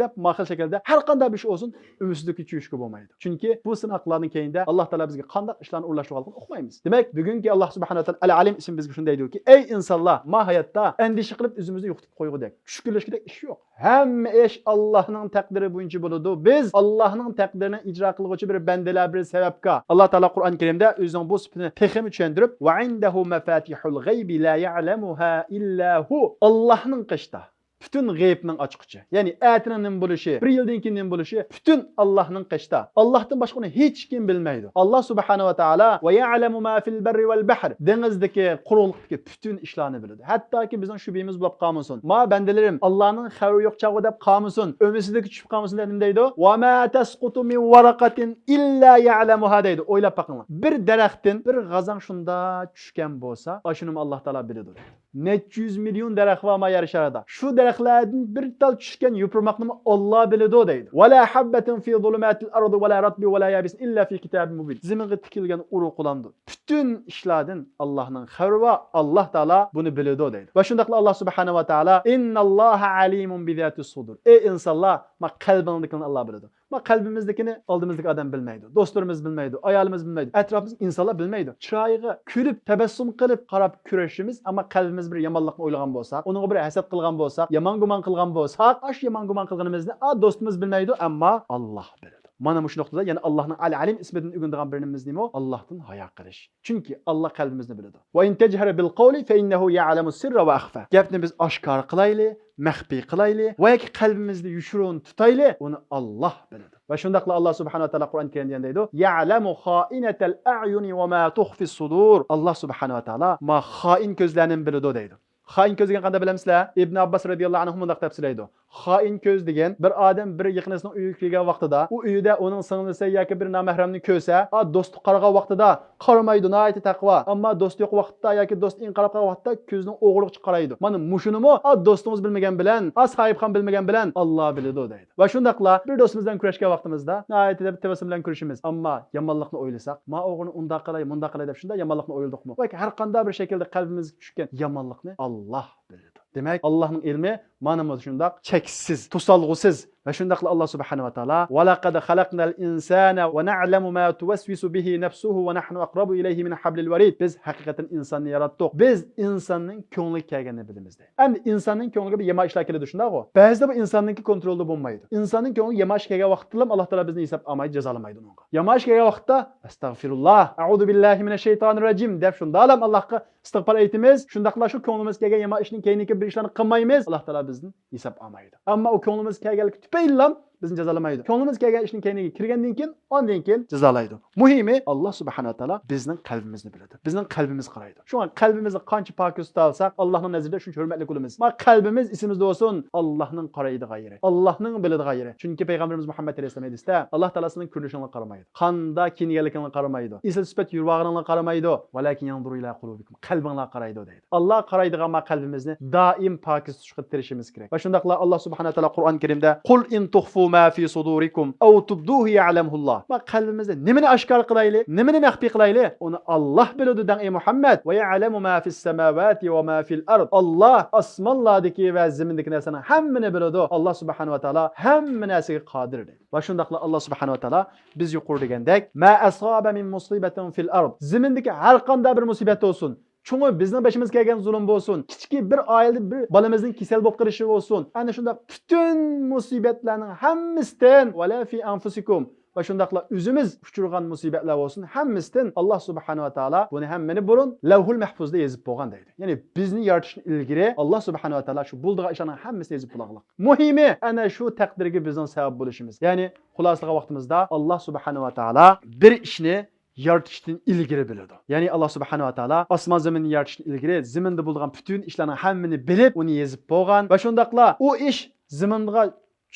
دەپ، ما خىل شەكىلدە ھەر قانداق بىر ئىش بولسۇن، ئۈمىدسىزلىككە چۈشۈشكە بولمايدۇ. چۈنكى بۇ سىناقلارنىڭ كەينىدە ئاللا تائالا بىزگە قانداق ئىشلارنى ئورۇنلاشتۇرغانلىقىنى ئۇقمايمىز. دېمەك، بۈگۈنكى ئاللا سۇبھانەھۇ ۋە تائالا ئەل ئالىم ئىسمى بىزگە شۇنى دەيدۇكى، ئەي ئىنسانلار، ما ھاياتتا ئەندىشە قىلىپ ئۆزىمىزنى يوقىتىپ قويغۇدەك، چۈشكۈنلىشكۈدەك ئىش يوق. ھەممە ئىش ئاللانىڭ تەقدىرى بويىچە بولىدۇ. بىز ئاللانىڭ تەقدىرىنى ئىجرا قىلغۇچى بىر بەندىلەر، بىر سەۋەبكار. ئاللا تائالا قۇرئان كەرىمدە ئۆزىنىڭ بۇ سۈپىتىنى تېخىمۇ چۈشەندۈرۈپ، ۋە ئىندەھۇ مەفاتىھۇل غەيبى لا يەئلەمۇھا ئىللا ھۇ. ئاللانىڭ قېشىدا پۈتۈن غەيبنىڭ ئاچقۇچى. يەنى ئەتىنىڭ نېمە بولۇشى، بىر يىلدىن كېيىن نېمە بولۇشى پۈتۈن ئاللاھنىڭ قېشىدا. ئاللاھتىن باشقا ئۇنى ھېچكىم بىلمەيدۇ. ئاللا سۇبھانەھۇ ۋە تائالا ۋە يەئلەمۇ ما فىل بەررى ۋەل بەھر. دېڭىزدىكى، قۇرۇقلۇقتىكى پۈتۈن ئىشلارنى بىلىدۇ. ھەتتاكى بىزنىڭ شۈبھىمىز بولۇپ قالمىسۇن. ما بەندىلىرىم، ئاللانىڭ خەۋىرى يوق چاغۇ دەپ قالمىسۇن. ئۈمىدسىزلىككە چۈشۈپ قالمىسۇن دەپ نېمە دەيدۇ؟ ۋە ما تەسقۇتۇ مىن ۋەرەقەتىن ئىللا يەئلەمۇھا دەيدۇ. ئويلاپ بېقىڭلار. بىر دەرەختىن بىر غازاڭ شۇنداق چۈشكەن بولسا، ئاشۇنىمۇ ئاللا تائالا بىلىدۇ. نەچچە يۈز مىليون دەرەخ بار ما يەر شارىدا. شۇ دەرەخلەردىن بىر تال چۈشكەن يوپۇرماقنىمۇ ئاللا بىلىدۇ دەيدۇ. ۋە لا ھەببەتىن فى زۇلۇماتىل ئەرزى ۋە لا رەتبى ۋە لا يابىسىن ئىللا فى كىتابىن مۇبىن. زېمىنغا تىكىلگەن ئۇرۇقلاردىن، پۈتۈن ئىشلاردىن ئاللانىڭ خەۋىرى بار، ئاللا تائالا بۇنى بىلىدۇ دەيدۇ. ۋە شۇنداقلا ئاللا سۇبھانەھۇ ۋە تائالا، ئىنناللاھە ئەلىمۇن بىزاتىس سۇدۇر. ئەي ئىنسانلار، ما قەلبىڭدىكىنى ئاللا بىلىدۇ. ما قەلبىمىزدىكىنى ئالدىمىزدىكى ئادەم بىلمەيدۇ، دوستلىرىمىز بىلمەيدۇ، ئايالىمىز بىلمەيدۇ، ئەتراپىمىزدىكى ئىنسانلار بىلمەيدۇ. چىرايىغا كۈلۈپ، تەبەسسۇم قىلىپ قاراپ كۆرۈشىمىز، ئەمما قەلبىمىز بىر يامانلىقنى ئويلىغان بولساق، ئۇنىڭغا بىر ھەسەت قىلغان بولساق، يامان گۇمان قىلغان بولساق، ئاشۇ يامان گۇمان قىلغىنىمىزنى ئا دوستىمىز بىلمەيدۇ، ئەمما ئاللا بىلىدۇ. مانا مۇشۇ نۇقتىدا يەنە ئاللانىڭ ئەل ئەلىم ئىسمىدىن ئۆگىنىدىغان بىر نېمىمىز نېمە؟ ئاللاھتىن ھايا قىلىش. چۈنكى ئاللا قەلبىمىزنى بىلىدۇ. ۋە ئىن تەجھەر بىل قەۋلى فە ئىننەھۇ يەئلەمۇس سىررە ۋە ئەخفا. گەپنى بىز ئاشكارا قىلايلى، مەخپىي قىلايلى ۋە ياكى قەلبىمىزدە يوشۇرۇن تۇتايلى، ئۇنى ئاللا بىلىدۇ. ۋە شۇنداقلا ئاللا سۇبھانەھۇ ۋە تائالا قۇرئان كەرىمدە يەنە دەيدۇ، يەئلەمۇ خائىنەتەل ئەئيۇنى ۋە ما تۇخفىس سۇدۇر. ئاللا سۇبھانەھۇ ۋە تائالا ما خائىن كۆزلەرنىمۇ بىلىدۇ دەيدۇ. خائىن كۆز دېگەن قانداق بىلەمسىلەر؟ ئىبن ئابباس رەزىياللاھۇ ئەنھۇ مۇنداق دەپ سۆزلەيدۇ. خائىن كۆز دېگەن بىر ئادەم بىر يېقىنىسىنىڭ ئۆيىگە كىرگەن ۋاقتىدا، ئۇ ئۆيدە ئۇنىڭ سىڭلىسى ياكى بىر نامەھرەمنى كۆرسە، ئا، دوستى قارىغان ۋاقتىدا قارىمايدۇ، ناھايىتى تەقۋا. ئەمما دوستى يوق ۋاقىتتا ياكى دوستى ئىنكار قىلغان ۋاقىتتا كۆزىنىڭ ئوغرىلىقچە قارايدۇ. مانا مۇشۇنىمۇ، ئا، دوستىڭىز بىلمىگەن بىلەن، ئا، ساھىبخان بىلمىگەن بىلەن ئاللا بىلىدۇ دەيدۇ. ۋە شۇنداقلا بىر دوستىمىز بىلەن كۆرۈشكەن ۋاقتىمىزدا ناھايىتى تەبەسسۇم بىلەن كۆرۈشىمىز. ئەمما يامانلىقنى ئويلىساق، ما ئوغرىنى ئۇنداق قىلاي، مۇنداق قىلاي دەپ شۇنداق يامانلىقنى ئويلىدۇقمۇ؟ ۋە ھەر قانداق بىر شەكىلدە قەلبىمىزگە چۈشكەن يامانلىقنى ئاللا بىلىدۇ. دېمەك، ئاللانىڭ ئىلمى مانا مۇشۇنداق چەكسىز، توسالغۇسىز. ۋە شۇنداقلا ئاللا سۇبھانەھۇ ۋە تائالا، ۋە لەقەد خەلەقنەل ئىنسانە ۋە نەئلەمۇ ما تۇۋەسۋىسۇ بىھى نەفسۇھۇ ۋە نەھنۇ ئەقرەبۇ ئىلەيھى مىن ھەبلىل ۋەرىد. بىز ھەقىقەتەن ئىنساننى ياراتتۇق. بىز ئىنساننىڭ كۆڭلىگە كەلگەننى بىلىمىز دەيدۇ. ئەمدى ئىنساننىڭ كۆڭلىگە بىر يامان ئىشلار كېلىدۇ، شۇنداقغۇ؟ بەزىدە بۇ ئىنساننىڭكى كونترولدا بولمايدۇ. ئىنساننىڭ كۆڭلىگە يامان ئىش كەلگەن ۋاقىتتىلا ئاللا تائالا بىزنى ھېساب ئالمايدۇ، جازالىمايدۇ ئۇنىڭغا. يامان ئىش كەلگەن ۋاقىتتا، ئەستەغفىرۇللا، ئەئۇزۇ بىللاھى مىنەش شەيتانىر راجىم دەپ شۇنداقلا ئاللاغا ئىستىغپار ئېيتىمىز. شۇنداقلا شۇ كۆڭلىمىزگە كەلگەن يامان ئىشنىڭ كەينىدىكى بىر ئىشلارنى قىلمايمىز، ئاللا تائالا بىزدىن ھېساب ئالمايدۇ. ئەمما ئۇ كۆڭلىمىزگە كەلگەنلىكى تۈپەيلىلا بىزنى جازالىمايدۇ. كۆڭلىمىزگە كەلگەن ئىشنىڭ كەينىگە كىرگەندىن كېيىن، ئاندىن كېيىن جازالايدۇ. مۇھىمى، ئاللا سۇبھانەھۇ ۋە تائالا بىزنىڭ قەلبىمىزنى بىلىدۇ. بىزنىڭ قەلبىمىزگە قارايدۇ. شۇڭا قەلبىمىزنى قانچە پاكىز تۇتالىساق، ئاللانىڭ نەزىرىدە شۇنچە ھۆرمەتلىك بولىمىز. ما قەلبىمىز ئېسىمىزدە بولسۇن، ئاللانىڭ قارايدىغان يېرى، ئاللانىڭ بىلىدىغان يېرى. چۈنكى پەيغەمبىرىمىز مۇھەممەد ئەلەيھىسسالام ھەدىستە، ئاللا تائالا سىزنىڭ كۆرۈنۈشۈڭلارغا قارىمايدۇ. قانداق كىيىنگەنلىكىڭلارغا قارىمايدۇ. ئېسىل سۈپەت يۈرۈۋالغىنىڭلارغا قارىمايدۇ. ۋەلاكىن يەنزۇرۇ ئىلا قۇلۇبىكۇم. قەلبىڭلارغا قارايدۇ دەيدۇ. ئاللا قارايدىغان ما قەلبىمىزنى دائىم پاكىز تۇتۇشقا تىرىشىمىز كېرەك. ۋە شۇنداقلا ئاللا سۇبھانەھۇ ۋە تائالا قۇرئان كەرىمدە، قۇل ئىن تۇخفۇ ما فى صۇدۇرىكۇم ئەۋ تۇبدۇھۇ يەئلەمھۇللا. ما قەلبىمىزدە نېمىنى ئاشكارا قىلايلى، نېمىنى مەخپىي قىلايلى، ئۇنى ئاللا بىلىدۇ دەڭ، ئەي مۇھەممەد. ۋە يەئلەمۇ ما فىس سەماۋاتى ۋە ما فىل ئەرد. ئاللا ئاسمانلاردىكى ۋە زېمىندىكى نەرسىنىڭ ھەممىنى بىلىدۇ. ئاللا سۇبھانەھۇ ۋە تائالا ھەممە نەرسىگە قادىر دەيدۇ. ۋە شۇنداقلا ئاللا سۇبھانەھۇ ۋە تائالا بىز يۇقىرىدا دېگەندەك، ما ئەسابە مىن مۇسىبەتىن فىل ئەرد. زېمىندىكى ھەر قانداق بىر مۇسىبەت بولسۇن، چوڭى بىزنىڭ بېشىمىزغا كەلگەن زۇلۇم بولسۇن، كىچىكى بىر ئائىلىدە بىر بالىمىزنىڭ كېسەل بولۇپ قېلىشى بولسۇن، ئەنە شۇنداق پۈتۈن مۇسىبەتلەرنىڭ ھەممىسىدىن، ۋەلا فى ئەنفۇسىكۇم، ۋە شۇنداقلا ئۆزىمىز ئۇچرىغان مۇسىبەتلەر بولسۇن، ھەممىسىدىن ئاللا سۇبھانەھۇ ۋە تائالا بۇنى ھەممىنى بۇرۇن لەۋھۇل مەھفۇزدا يېزىپ بولغان دەيدۇ. يەنى بىزنى يارىتىشتىن ئىلگىرى ئاللا سۇبھانەھۇ ۋە تائالا شۇ بولىدىغان ئىشلارنىڭ ھەممىسىنى يېزىپ بولغانلىق. مۇھىمى، ئەنە شۇ تەقدىرگە بىزنىڭ سەۋەب بولۇشىمىز. يەنى خۇلاسىلىغان ۋاقتىمىزدا ئاللا سۇبھانەھۇ ۋە تائالا بىر ئىشنى يارىتىشتىن ئىلگىرى بىلىدۇ. يەنى ئاللا سۇبھانەھۇ ۋە تائالا ئاسمان زېمىننى يارىتىشتىن ئىلگىرى زېمىندا بولىدىغان پۈتۈن ئىشلارنىڭ ھەممىنى بىلىپ، ئۇنى يېزىپ بولغان ۋە شۇنداقلا ئۇ ئىش زېمىنغا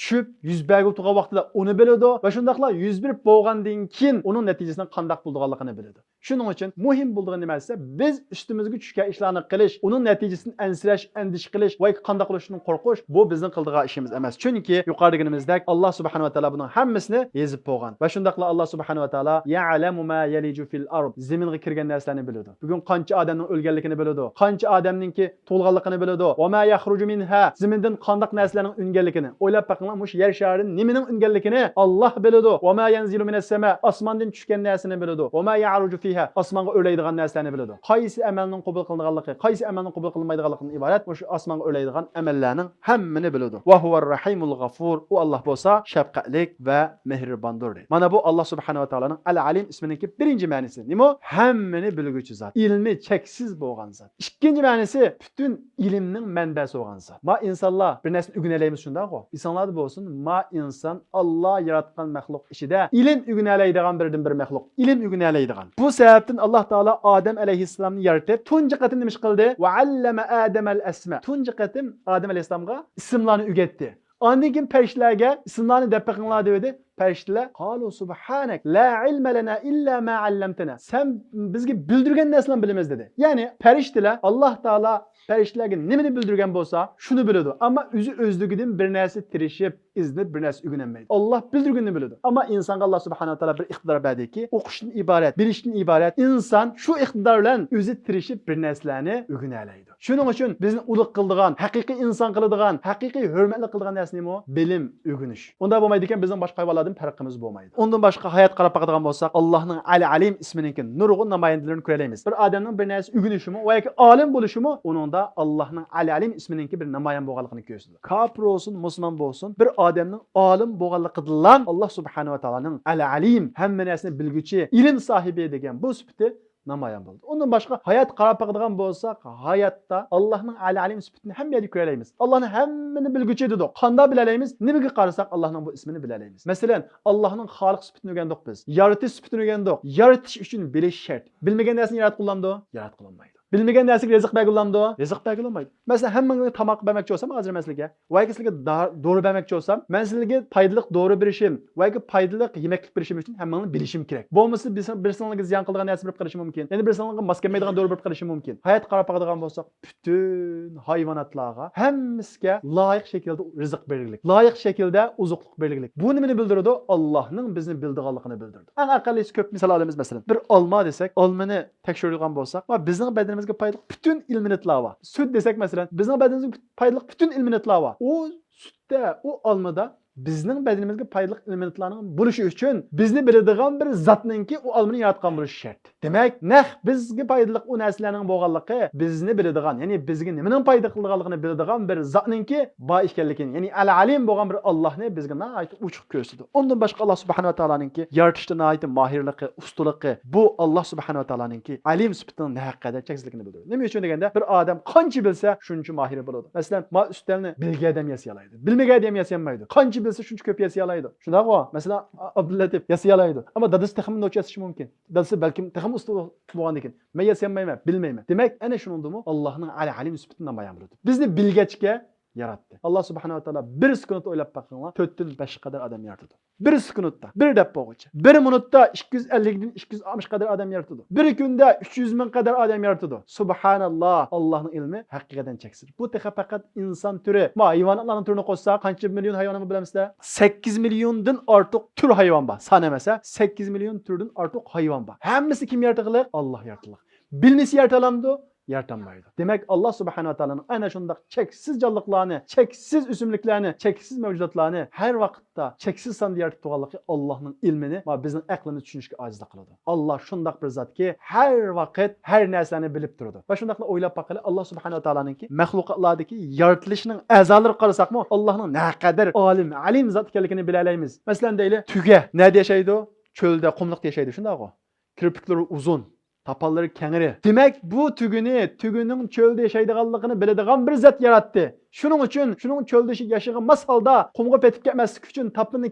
چۈشۈپ، يۈز بەرگىلى تۇرغان ۋاقتىدا ئۇنى بىلىدۇ ۋە شۇنداقلا يۈز بېرىپ بولغاندىن كېيىن ئۇنىڭ نەتىجىسىنىڭ قانداق بولىدىغانلىقىنى بىلىدۇ. شۇنىڭ ئۈچۈن مۇھىم بولىدىغان نېمە دېسە، بىز ئۈستىمىزگە چۈشكەن ئىشلارنى قىلىش، ئۇنىڭ نەتىجىسىدىن ئەنسىرەش، ئەندىشە قىلىش ۋە قانداق بولۇشىدىن قورقۇش، بۇ بىزنىڭ قىلىدىغان ئىشىمىز ئەمەس. چۈنكى يۇقىرىدا دېگىنىمىزدەك، ئاللا سۇبھانەھۇ ۋە تائالا بۇنىڭ ھەممىسىنى يېزىپ بولغان. ۋە شۇنداقلا ئاللا سۇبھانەھۇ ۋە تائالا يەئلەمۇ ما يەلىجۇ فىل ئارض، زېمىنغا كىرگەن نەرسىلەرنى بىلىدۇ. بۈگۈن قانچە ئادەمنىڭ ئۆلگەنلىكىنى بىلىدۇ، قانچە ئادەمنىڭكى تۇغۇلغانلىقىنى بىلىدۇ. ۋە ما يەخرۇجۇ مىنھا، زېمىندىن قانداق نەرسىلەرنىڭ ئۈنگەنلىكىنى. ئويلاپ بېقىڭلار، مۇشۇ يەر شارىدىن نېمىنىڭ ئۈنگەنلىكىنى ئاللا بىلىدۇ. ۋە ما يەنزىلۇ مىنەس سەما، ئاسماندىن چۈشكەن نەرسىنى بىلىدۇ. ۋە ما يەئرۇجۇ فىھا، ئاسمانغا ئۆرلەيدىغان نەرسىلەرنى بىلىدۇ. قايسى ئەمەلنىڭ قوبۇل قىلىنىدىغانلىقى، قايسى ئەمەلنىڭ قوبۇل قىلىنمايدىغانلىقىدىن ئىبارەت مۇشۇ ئاسمانغا ئۆرلەيدىغان ئەمەللەرنىڭ ھەممىنى بىلىدۇ. ۋە ھۇۋەر رەھىمۇل غەفۇر، ئۇ ئاللا بولسا شەپقەتلىك ۋە مېھرىباندۇر دەيدۇ. مانا بۇ ئاللا سۇبھانەھۇ ۋە تائالانىڭ ئەل ئەلىم ئىسمىنىڭكى بىرىنچى مەنىسى. نېمە ئۇ؟ ھەممىنى بىلگۈچى زات، ئىلمى چەكسىز بولغان زات. ئىككىنچى مەنىسى، پۈتۈن ئىلىمنىڭ مەنبەسى بولغان زات. ما ئىنسانلار بىر نەرسىنى ئۆگىنەلەيمىز، شۇنداقغۇ؟ ئېسىڭلاردا بولسۇن، ما ئىنسان ئاللا ياراتقان مەخلۇق ئىچىدە ئىلىم ئۆگىنەلەيدىغان بىردىنبىر مەخلۇق. ئىلىم ئۆگىنەلەيدىغان. بۇ سەۋەبتىن ئاللا تائالا ئادەم ئەلەيھىسسالامنى يارىتىپ، تۇنجى قېتىم نېمە ئىش قىلدى؟ ۋە ئەللەمە ئادەمەل ئەسما. تۇنجى قېتىم ئادەم ئەلەيھىسسالامغا ئىسىملارنى ئۆگەتتى. ئاندىن كېيىن پەرىشتىلەرگە ئىسىملارنى دەپ بېقىڭلار دېۋىدى. پەرىشتىلەر، قالۇ سۇبھانەك، لا ئىلمە لەنا ئىللا ما ئەللەمتەنا. سەن بىزگە بىلدۈرگەن نەرسىلەرنى بىلىمىز دېدى. يەنى پەرىشتىلەر، ئاللا تائالا پەرىشتىلەرگە نېمىنى بىلدۈرگەن بولسا، شۇنى بىلىدۇ. ئەمما ئۆزى ئۆزلۈكىدىن بىر نەرسە تىرىشىپ، ئىزدىنىپ بىر نەرسە ئۆگىنەلمەيدۇ. ئاللا بىلدۈرگىنىنى بىلىدۇ. ئەمما ئىنسانغا ئاللا سۇبھانەھۇ ۋە تائالا بىر ئىقتىدار بەردىكى، ئوقۇشتىن ئىبارەت، بىلىشتىن ئىبارەت ئىنسان شۇ ئىقتىدار بىلەن ئۆزى تىرىشىپ بىر نەرسىلەرنى ئۆگىنەلەيدۇ. شۇنىڭ ئۈچۈن بىزنى ئۇلۇغ قىلىدىغان، ھەقىقىي ئىنسان قىلىدىغان، ھەقىقىي ھۆرمەتلىك قىلىدىغان نەرسە نېمە ئۇ؟ بىلىم، ئۆگىنىش. ئۇنداق بولمايدىكەن، بىزنىڭ باشقا ھايۋانلاردىن پەرقىمىز بولمايدۇ. ئۇندىن باشقا ھاياتقا قاراپ باقىدىغان بولساق، ئاللانىڭ ئەل ئەلىم ئىسمىنىڭكى نۇرغۇن نامايەندىلىرىنى كۆرەلەيمىز. بىر ئادەمنىڭ بىر نەرسە ئۆگىنىشىمۇ ۋە ياكى ئالىم بولۇشىمۇ ئۇنىڭدا ئاللانىڭ ئەل ئەلىم ئىسمىنىڭكى بىر نامايان بولغانلىقىنى كۆرسىتىدۇ. كاپىر بولسۇن، مۇسۇلمان بولسۇن، بىر ئادەمنىڭ ئالىم بولغانلىقىدىنلا ئاللا سۇبھانەھۇ ۋە تائالانىڭ ئەل ئەلىم، ھەممە نەرسىنى بىلگۈچى، ئىلىم ساھىبى دېگەن بۇ سۈپىتى نامايان بولدى. ئۇندىن باشقا ھاياتقا قاراپ باقىدىغان بولساق، ھاياتتا ئاللانىڭ ئەل ئەلىم سۈپىتىنى ھەممە يەردە كۆرەلەيمىز. ئاللانى ھەممىنى بىلگۈچى دېدۇق. قانداق بىلەلەيمىز؟ نېمىگە قارىساق ئاللانىڭ بۇ ئىسمىنى بىلەلەيمىز. مەسىلەن، ئاللانىڭ خالىق سۈپىتىنى ئۆگەندۇق بىز. يارىتىش سۈپىتىنى ئۆگەندۇق. يارىتىش ئۈچۈن بىلىش شەرت. بىلمىگەن نەرسىنى ياراتقىلى بولامدۇ؟ ياراتقىلى بولمايدۇ. بىلمىگەن نەرسىگە رىزىق بەرگىلى بولامدۇ؟ رىزىق بەرگىلى بولمايدۇ. مەسىلەن، ھەممىڭلارغا تاماق بەرمەكچى بولسام، ھازىر مەن سىلەرگە ۋە ياكى سىلەرگە دا-، دورا بەرمەكچى بولسام، مەن سىلەرگە پايدىلىق دورا بېرىشىم ۋە ياكى پايدىلىق يېمەكلىك بېرىشىم ئۈچۈن ھەممىڭلارنى بىلىشىم كېرەك. بولمىسا بىرسىڭ-، بىرسىڭلارغا زىيان قىلىدىغان نەرسە بېرىپ قېلىشىم مۇمكىن. يەنە بىرسىڭلارغا ماس كەلمەيدىغان دورا بېرىپ قېلىشىم مۇمكىن. ھاياتقا قاراپ باقىدىغان بولساق، پۈتۈن ھايۋاناتلارغا ھەممىسىگە لايىق شەكىلدە رىزىق بېرىلگۈلۈك، لايىق شەكىلدە ئوزۇقلۇق بېرىلگۈلۈك. بۇ نېمىنى بىلدۈرىدۇ؟ ئاللانىڭ بىزنى بىلىدىغانلىقىنى بىلدۈرىدۇ. ئەڭ ئەقەللىسى كۆپ مىسال ئالىمىز، مەسىلەن، بىر ئالما دېسەك، ئالمىنى تەكشۈرىدىغان بولساق، ۋە بىزنىڭ بەدىنىمىزگە پايدىلىق پۈتۈن ئېلېمېنتلار بار. سۈت دېسەك، مەسىلەن، بىزنىڭ بەدىنىمىزگە پايدىلىق پۈتۈن ئېلېمېنتلار بار. ئۇ سۈتتە، ئۇ ئالمىدا بىزنىڭ بەدىنىمىزگە پايدىلىق ئېلېمېنتلارنىڭ بولۇشى ئۈچۈن بىزنى بىلىدىغان بىر زاتنىڭكى ئۇ ئالمىنى ياراتقان بولۇشى شەرت. دېمەك، نەق بىزگە پايدىلىق ئۇ نەرسىلەرنىڭ بولغانلىقى، بىزنى بىلىدىغان، يەنى بىزگە نېمىنىڭ پايدا قىلىدىغانلىقىنى بىلىدىغان بىر زاتنىڭكى بار ئىكەنلىكىنى، يەنى ئەل ئەلىم بولغان بىر ئاللاھنى بىزگە ناھايىتى ئوچۇق كۆرسىتىدۇ. ئۇندىن باشقا ئاللا سۇبھانەھۇ ۋە تائالانىڭكى يارىتىشتا ناھايىتى ماھىرلىقى، ئۇستىلىقى، بۇ ئاللا سۇبھانەھۇ ۋە تائالانىڭكى ئەلىم سۈپىتىنىڭ نەقەدەر چەكسىزلىكىنى بىلدۈرىدۇ. نېمە ئۈچۈن دېگەندە، بىر ئادەم قانچە بىلسە، شۇنچە ماھىر بولىدۇ. مەسىلەن، ما ئۈستەلنى بىلگەن ئادەم ياسىيالايدۇ. بىلمىگەن ئادەم ياسىيالمايدۇ. قانچە بىلسە، شۇنچە كۆپ ياسىيالايدۇ. شۇنداقغۇ؟ مەسىلەن، ئابدۇللەتىپ ياسىيالايدۇ. ئەمما دادىسى تېخىمۇ نوچى ياسىشى مۇمكىن. دادىسى بەلكىم تېخىمۇ ئۇستا بولغاندىكىن، مەن ياسىيالمايمەن، بىلمەيمەن. دېمەك، ئەنە شۇنىڭدىمۇ ئاللاھنىڭ ئەل ئەلىم سۈپىتى نامايان بولىدۇ. بىزنى بىلگەچكە ياراتتى. ئاللا سۇبھانەھۇ ۋە تائالا بىر سېكۇنتتا ئويلاپ باقىڭلار، تۆتتىن بەشكە قەدەر ئادەم يارىتىدۇ. بىر سېكۇنتتا، بىر دەپ بولغۇچە. بىر مىنۇتتا ئىككى يۈز ئەللىكتىن ئىككى يۈز ئاتمىش قەدەر ئادەم يارىتىدۇ. بىر كۈندە ئۈچ يۈز مىڭ قەدەر ئادەم يارىتىدۇ. سۇبھانەللا، ئاللانىڭ ئىلمى ھەقىقەتەن چەكسىز. بۇ تېخى پەقەت ئىنسان تۈرى. ما ھايۋاناتلارنىڭ تۈرىنى قوشساق، قانچە مىليون ھايۋان بار بىلەمسىلەر؟ سەككىز مىليوندىن ئارتۇق تۈر ھايۋان بار. سان ئەمەس، ھە؟ سەككىز مىليون تۈردىن ئارتۇق ھايۋان بار. ھەممىسى كىم ياراتقىلىق؟ ئاللا ياراتقىلىق. بىلمىسە يارىتالامدۇ؟ يارىتالمايدۇ. دېمەك، ئاللا سۇبھانەھۇ ۋە تائالانىڭ ئەنە شۇنداق چەكسىز جانلىقلارنى، چەكسىز ئۆسۈملۈكلەرنى، چەكسىز مەۋجۇداتلارنى، ھەر ۋاقىتتا چەكسىز ساندا يارىتىپ تۇرغانلىقى ئاللانىڭ ئىلمىنى ما بىزنىڭ ئەقلىمىز چۈشىنىشكە ئاجىزلىق قىلىدۇ. ئاللا شۇنداق بىر زاتكى، ھەر ۋاقىت ھەر نەرسىنى بىلىپ تۇرىدۇ. ۋە شۇنداقلا ئويلاپ باققىلى، ئاللا سۇبھانەھۇ ۋە تائالانىڭكى مەخلۇقاتلاردىكى يارىتىلىشىنىڭ ئەزالىرىغا قارىساقمۇ، ئاللانىڭ نەقەدەر ئالىم، ئەلىم زات ئىكەنلىكىنى بىلەلەيمىز. مەسىلەن، دەيلى، تۈگە نەدە ياشايدۇ؟ چۆلدە، قۇملۇقتا ياشايدۇ، شۇنداقغۇ؟ كىرپىكلىرى ئۇزۇن، تاپانلىرى كەڭرى. دېمەك، بۇ تۈگىنى، تۈگىنىڭ چۆلدە ياشايدىغانلىقىنى بىلىدىغان بىر زات ياراتتى. شۇنىڭ ئۈچۈن، شۇنىڭ چۆلدە ياشىغان ماس ھالدا قۇمغا پېتىپ كەتمەسلىك ئۈچۈن تاپىنىنى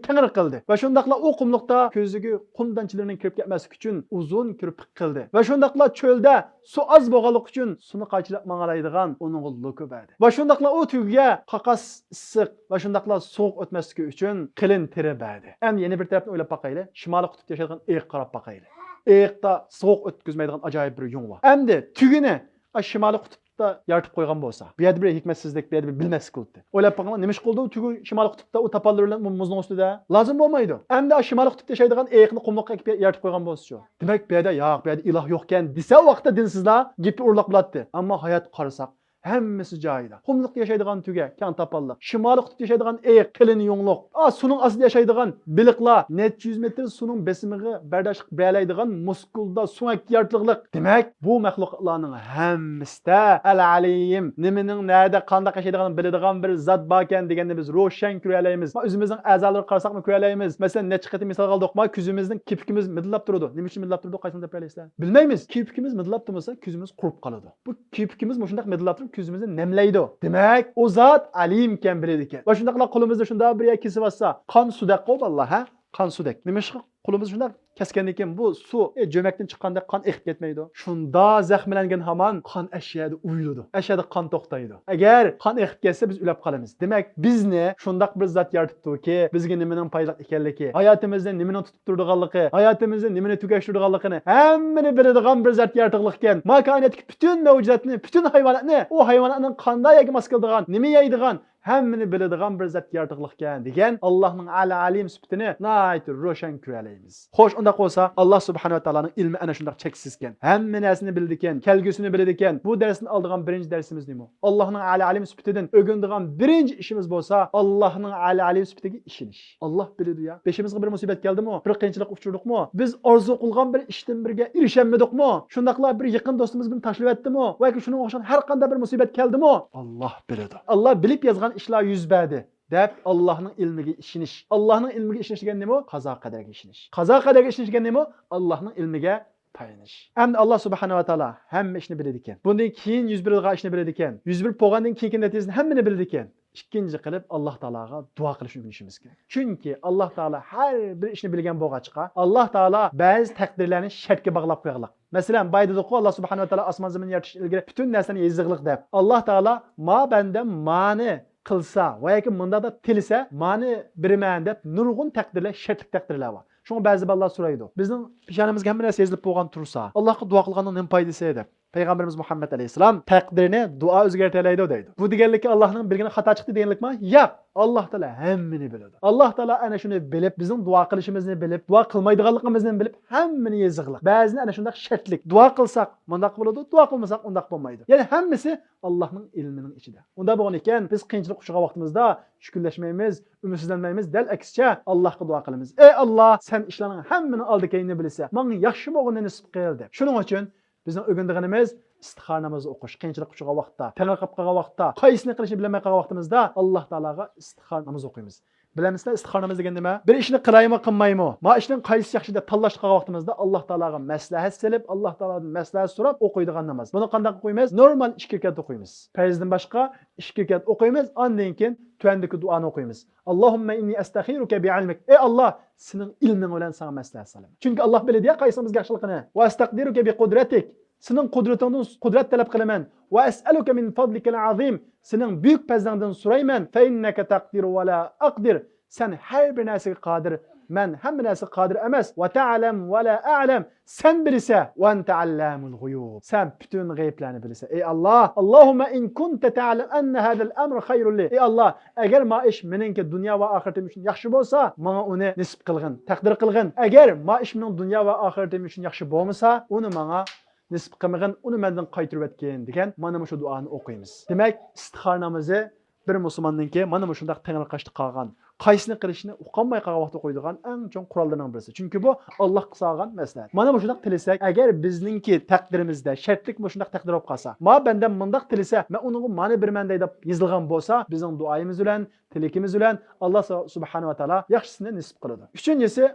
كەڭرى قىلدى. ۋە شۇنداقلا ئۇ قۇملۇقتا كۆزىگە قۇم دانچىلىرىنىڭ كىرىپ كەتمەسلىك ئۈچۈن ئۇزۇن كىرپىك قىلدى. ۋە شۇنداقلا چۆلدە سۇ ئاز بولغانلىقى ئۈچۈن سۇنى قاچىلاپ ماڭالايدىغان ئۇنىڭغا لوكا بەردى. ۋە شۇنداقلا ئۇ تۈگىگە قاقاس ئىسسىق ۋە شۇنداقلا سوغۇق ئۆتمەسلىكى ئۈچۈن قېلىن تېرە بەردى. ئەمدى يەنە بىر تەرەپتىن ئويلاپ باقايلى. شىمالىي قۇتۇپتا ياشايدىغان ئېيىققا قاراپ باقايلى. ئېيىقتا سوغۇق ئۆتكۈزمەيدىغان ئاجايىپ بىر يۇڭ بار. ئەمدى تۈگىنى ئا، شىمالىي قۇتۇپتا يارىتىپ قويغان بولسا، بۇ يەردە بىر ھېكمەتسىزلىك، بۇ يەردە بىر بىلمەسلىك بولدى. ئويلاپ باقىڭلار، نېمە ئىش قىلدى ئۇ تۈگۈن شىمالىي قۇتۇپتا ئۇ تاپانلىرى بىلەن مۇزنىڭ ئۈستىدە؟ لازىم بولمايدۇ. ئەمدى ئا، شىمالىي قۇتۇپتا ياشايدىغان ئېيىقنى قۇملۇققا ئېكىپ يارىتىپ قويغان بولسىچۇ؟ دېمەك، بۇ يەردە ياق، بۇ يەردە ئىلاھ يوقكەن دېسە، ئۇ ۋاقىتتا دىنسىزلار گېپى ئۇرۇقلاپ بولاتتى. ئەمما ھاياتقا قارىساق، ھەممىسى جايىدا. قۇملۇقتا ياشايدىغان تۈگە، كەڭ تاپانلىق. شىمالىي قۇتۇپتا ياشايدىغان ئېيىق، قېلىن يۇڭلۇق. ئا، سۇنىڭ ئاستىدا ياشايدىغان بېلىقلار، نەچچە يۈز مېتىر سۇنىڭ بېسىمىغا بەرداشلىق بېرەلەيدىغان مۇسكۇلدا سۆڭەك يارىتىقلىق. دېمەك، بۇ مەخلۇقاتلارنىڭ ھەممىسىدە ئەل ئەلىم، نېمىنىڭ نەدە، قانداق ياشايدىغانلىقىنى بىلىدىغان بىر زات باركەن دېگەننى بىز روشەن كۆرەلەيمىز. ما ئۆزىمىزنىڭ ئەزالىرىغا قارىساقمۇ كۆرەلەيمىز. مەسىلەن، نەچچە قېتىم مىسال ئالدۇق. ما كۆزىمىزنىڭ كىپىكىمىز مىدىرلاپ تۇرىدۇ. نېمە ئۈچۈن مىدىرلاپ تۇرىدۇ؟ قايسىڭلار دەپ بېرەلەيسىلەر؟ بىلمەيمىز. كىپىكىمىز مىدىرلاپ تۇرمىسا، كۆزىمىز قۇرۇپ قالىدۇ. بۇ كىپىكىمىز مۇشۇنداق مىدىرلاپ تۇرۇپ كۆزىمىزنى نەملەيدۇ. دېمەك، ئۇ زات ئەلىمكەن، بىلىدىكەن. ۋە شۇنداقلا قولىمىزدا شۇنداق بىر يەر كېسىۋاتسا، قان سۇدەك قو باللا، ھە؟ قان سۇدەك. نېمىشقا قولىمىزدا شۇنداق كەسكەندىن كېيىن بۇ سۇ، ئە، جۆمەكتىن چىققاندەك قان ئېقىپ كەتمەيدۇ. شۇندا زەخىملەنگەن ھامان قان ئەشەدە ئۇيۇلىدۇ. ئەشەدە قان توختايدۇ. ئەگەر قان ئېقىپ كەتسە، بىز ئۆلۈپ قالىمىز. دېمەك، بىزنى شۇنداق بىر زات يارىتىپتۇكى، بىزگە نېمىنىڭ پايدىلىق ئىكەنلىكى، ھاياتىمىزنى نېمىنىڭ تۇتۇپ تۇرىدىغانلىقى، ھاياتىمىزنى نېمىنى تۈگەشتۈرىدىغانلىقىنى ھەممىنى بىلىدىغان بىر زات يارىتىقلىقكەن. ما كائىناتتىكى پۈتۈن مەۋجۇداتنى، پۈتۈن ھايۋاناتنى، ئۇ ھايۋاناتنىڭ قانداق يەرگە ماس كېلىدىغان، نېمە يەيدىغان، ھەممىنى بىلىدىغان بىر زات يارىتىقلىقكەن دېگەن ئاللاھنىڭ ئەل ئەلىم سۈپىتىنى ناھايىتى روشەن كۆرەلەيمىز. خوش، ئۇنداق بولسا، ئاللا سۇبھانەھۇ ۋە تائالانىڭ ئىلمى ئەنە شۇنداق چەكسىزكەن. ھەممە نەرسىنى بىلىدىكەن، كەلگۈسىنى بىلىدىكەن. بۇ دەرستىن ئالىدىغان بىرىنچى دەرسىمىز نېمە؟ ئاللاھنىڭ ئەل ئەلىم سۈپىتىدىن ئۆگىنىدىغان بىرىنچى ئىشىمىز بولسا، ئاللاھنىڭ ئەل ئەلىم سۈپىتىگە ئىشىنىش. ئاللا بىلىدۇ يا. بېشىمىزغا بىر مۇسىبەت كەلدىمۇ، بىر قىيىنچىلىققا ئۇچرىدۇقمۇ، بىز ئارزۇ قىلغان بىر ئىشتىن بىرگە ئېرىشەلمىدۇقمۇ، شۇنداقلا بىر يېقىن دوستىمىز بىزنى تاشلىۋەتتىمۇ ۋە ياكى شۇنىڭغا ئوخشىغان ھەر قانداق بىر مۇسىبەت كەلدىمۇ، ئاللا بىلىدۇ. ئاللا بىلىپ يازغان ئىشلار يۈز بەردى دەپ، ئاللاھنىڭ ئىلمىگە ئىشىنىش. ئاللاھنىڭ ئىلمىگە ئىشىنىش دېگەن نېمە؟ قازا قەدەرگە ئىشىنىش. قازا قەدەرگە ئىشىنىش دېگەن نېمە؟ ئاللاھنىڭ ئىلمىگە تايىنىش. ئەمدى ئاللا سۇبھانەھۇ ۋە تائالا ھەممە ئىشنى بىلىدىكەن. بۇندىن كېيىن يۈز بېرىدىغان ئىشنى بىلىدىكەن. يۈز بېرىپ بولغاندىن كېيىنكى نەتىجىسىنى ھەممىنى بىلىدىكەن. ئىككىنچى قىلىپ، ئاللا تائالاغا دۇئا قىلىشنى ئۆگىنىشىمىز كېرەك. چۈنكى ئاللا تائالا ھەر بىر ئىشنى بىلگەن بولغاچقا، ئاللا تائالا بەزى تەقدىرلەرنى شەرتكە باغلاپ قويغانلىق. مەسىلەن، بايا دېدۇققۇ، ئاللا سۇبھانەھۇ ۋە تائالا ئاسمان زېمىننى يارىتىشتىن ئىلگىرى پۈتۈن نەرسىنى يېزىغلىق دەپ. ئاللا تائالا، ما بەندەم مانى قىلسا ۋە ياكى مۇنداقتا تىلىسە، مانى بېرىمەن دەپ نۇرغۇن تەقدىرلەر، شەرتلىك تەقدىرلەر بار. شۇڭا بەزى بالىلار سورايدۇ، بىزنىڭ پېشانىمىزگە ھەممە نەرسە يېزىلىپ بولغان تۇرسا، ئاللاغا دۇئا قىلغاننىڭ نېمە پايدىسى دەپ. پەيغەمبىرىمىز مۇھەممەد ئەلەيھىسسالام تەقدىرنى دۇئا ئۆزگەرتەلەيدۇ دەيدۇ. بۇ دېگەنلىكى ئاللاھنىڭ بىلگىنى خاتا چىقتى دېگەنلىكما؟ ياق، ئاللا تائالا ھەممىنى بىلىدۇ. ئاللا تائالا ئەنە شۇنى بىلىپ، بىزنىڭ دۇئا قىلىشىمىزنى بىلىپ، دۇئا قىلمايدىغانلىقىمىزنى بىلىپ، ھەممىنى يېزىغلىق. بەزىدە ئەنە شۇنداق شەرتلىك، دۇئا قىلساق مۇنداق بولىدۇ، دۇئا قىلمىساق ئۇنداق بولمايدۇ. يەنى ھەممىسى ئاللاھنىڭ ئىلمىنىڭ ئىچىدە. ئۇنداق بولغان ئىكەن، بىز قىيىنچىلىق ئۇچرىغان ۋاقتىمىزدا چۈشكۈنلەشمەيمىز، ئۈمىدسىزلەنمەيمىز، دەل ئەكسىچە ئاللاھقا دۇئا قىلىمىز. ئەي ئاللا، سەن ئىشلارنىڭ ھەممىنىڭ ئالدى كەينىنى بىلىسەن، ماڭا ياخشى بولغىنىنى نېسىپ قىل دەپ. شۇنىڭ ئۈچۈن بىزنىڭ ئۆگىنىدىغىنىمىز ئىستىخارە نامىزى ئوقۇش. قىيىنچىلىق ئۇچرىغان ۋاقىتتا، تەڭرىقاپ قالغان ۋاقىتتا، قايسىنى قىلىشنى بىلەلمەي قالغان ۋاقتىمىزدا ئاللا تائالاغا ئىستىخارە نامىزى ئوقۇيمىز. بىلەمسىلەر ئىستىخارە نامىزى دېگەن نېمە؟ بىر ئىشنى قىلايمۇ قىلمايمۇ، ما ئىشنىڭ قايسىسى ياخشى دەپ تاللاشقا قالغان ۋاقتىمىزدا ئاللا تائالاغا مەسلىھەت سېلىپ، ئاللا تائالادىن مەسلىھەت سوراپ ئوقۇيدىغان ناماز. بۇنى قانداق ئوقۇيمىز؟ نورمال ئىككى رەكەت ئوقۇيمىز. پەرزدىن باشقا ئىككى رەكەت ئوقۇيمىز، ئاندىن كېيىن تۆۋەندىكى دۇئانى ئوقۇيمىز. ئاللاھۇممە ئىننى ئەستەخىرۇكە بىئىلمىك. ئەي ئاللا، سېنىڭ ئىلمىڭ بىلەن ساڭا مەسلىھەت سالىمەن. چۈنكى ئاللا بىلىدۇ يا، قايسىنىڭ بىزگە ياخشىلىقىنى. ۋە ئەستەقدىرۇكە بىقۇدرەتىك. سېنىڭ قۇدرىتىڭدىن قۇدرەت تەلەپ قىلىمەن. ۋە ئەسئەلۇكە مىن فەزلىكەل ئەزىم. سېنىڭ بۈيۈك پەزلىڭدىن سورايمەن. فەئىننەكە تەقدىرۇ ۋە لا ئەقدىر. سەن ھەر بىر نەرسىگە قادىر، مەن ھەممە نەرسىگە قادىر ئەمەس. ۋە تەئلەم ۋە لا ئەئلەم. سەن بىلىسەن. ۋە ئەنتە ئەللامۇل غۇيۇب. سەن پۈتۈن غەيىبلەرنى بىلىسەن. ئەي ئاللا، ئاللاھۇممە ئىن كۇنتە تەئلەم ئەننە ھازەل ئەمرە خەيرۇن لى. ئەي ئاللا، ئەگەر ما ئىش مېنىڭكى دۇنيا ۋە ئاخىرىتىم ئۈچۈن ياخشى بولسا، ماڭا ئۇنى نېسىپ قىلغىن، تەقدىر قىلغىن. ئەگەر ما ئىش مېنىڭ دۇنيا ۋە ئاخىرىتىم ئۈچۈن ياخشى بولمىسا، ئۇنى ماڭا نېسىپ قىلمىغىن، ئۇنى مەندىن قايتۇرۇۋەتكىن دېگەن مانا مۇشۇ دۇئانى ئوقۇيمىز. دېمەك، ئىستىخارە نامىزى بىر مۇسۇلماننىڭكى مانا مۇشۇنداق تەڭرىقاشتا قالغان، قايسىنى قىلىشنى ئۇقالماي قالغان ۋاقىتتا ئوقۇيدىغان ئەڭ چوڭ قوراللىرىنىڭ بىرسى. چۈنكى بۇ ئاللاھقا سالغان مەسلىھەت. مانا مۇشۇنداق تىلىسەك، ئەگەر بىزنىڭكى تەقدىرىمىزدە شەرتلىك مۇشۇنداق تەقدىر بولۇپ قالسا، ما بەندەم مۇنداق تىلىسە، مەن ئۇنىڭغا مانا بېرىمەن دەي دەپ يېزىلغان بولسا، بىزنىڭ دۇئايىمىز بىلەن، تىلىكىمىز بىلەن ئاللا سۇبھانەھۇ ۋە تائالا ياخشىسىنى نېسىپ قىلىدۇ. ئۈچىنچىسى،